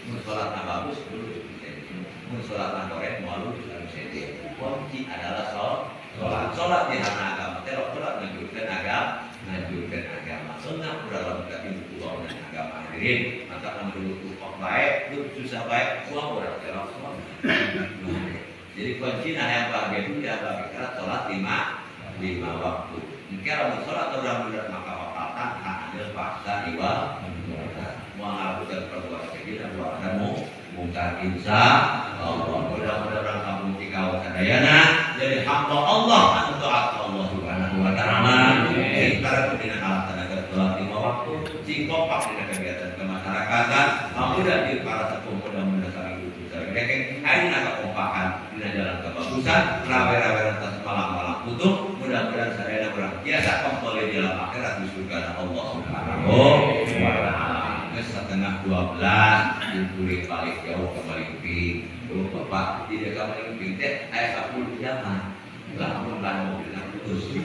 Mun sholat na bagus dulu mun sholat na goreng malu bisa sede. Kunci adalah sholat. Sholat di hana agama teh sholat ngajurkeun agama, ngajurkeun agama. Sunnah urang lamun ka buku bangunan agama hadirin. Maka lamun dulu kok bae, susah bae, buang urang teh sholat. Jadi kunci nah yang bahagia dunia bahagia karena sholat lima waktu. Mungkin kalau sholat orang benar maka bakal tahan ada paksa iwa mengharuskan perbuatan kecil dan perbuatan mungkar insya Allah. Mudah-mudahan orang kampung Cikau sadayana jadi hamba Allah anu taat Allah Subhanahu wa taala. Sing para dina alat tenaga sholat lima waktu, sing kompak dina kegiatan kemasyarakatan, amuda di para sepuh muda-muda sami ibu sami rekeng ayeuna kakompakan dina jalan kebagusan, rawe-rawe rentas malam-malam tutup, mudah-mudahan sadayana urang biasa kembali di dalam akhirat di surga Allah Subhanahu wa taala. Geus 11:30 kuring balik jauh ke Malingping. Tuh bapak di dekat Malingping teh aya 10 jaman. Lamun ban mobilna putus.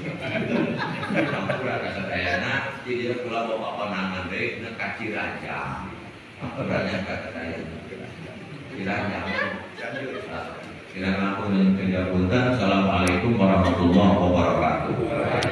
Campur ka sadayana di dieu kula bapak konangan deui na ka Ciranjang. Hampuranya ka sadayana. Ciranjang. Kirang langkung nyuhunkeun. Assalamualaikum warahmatullahi wabarakatuh.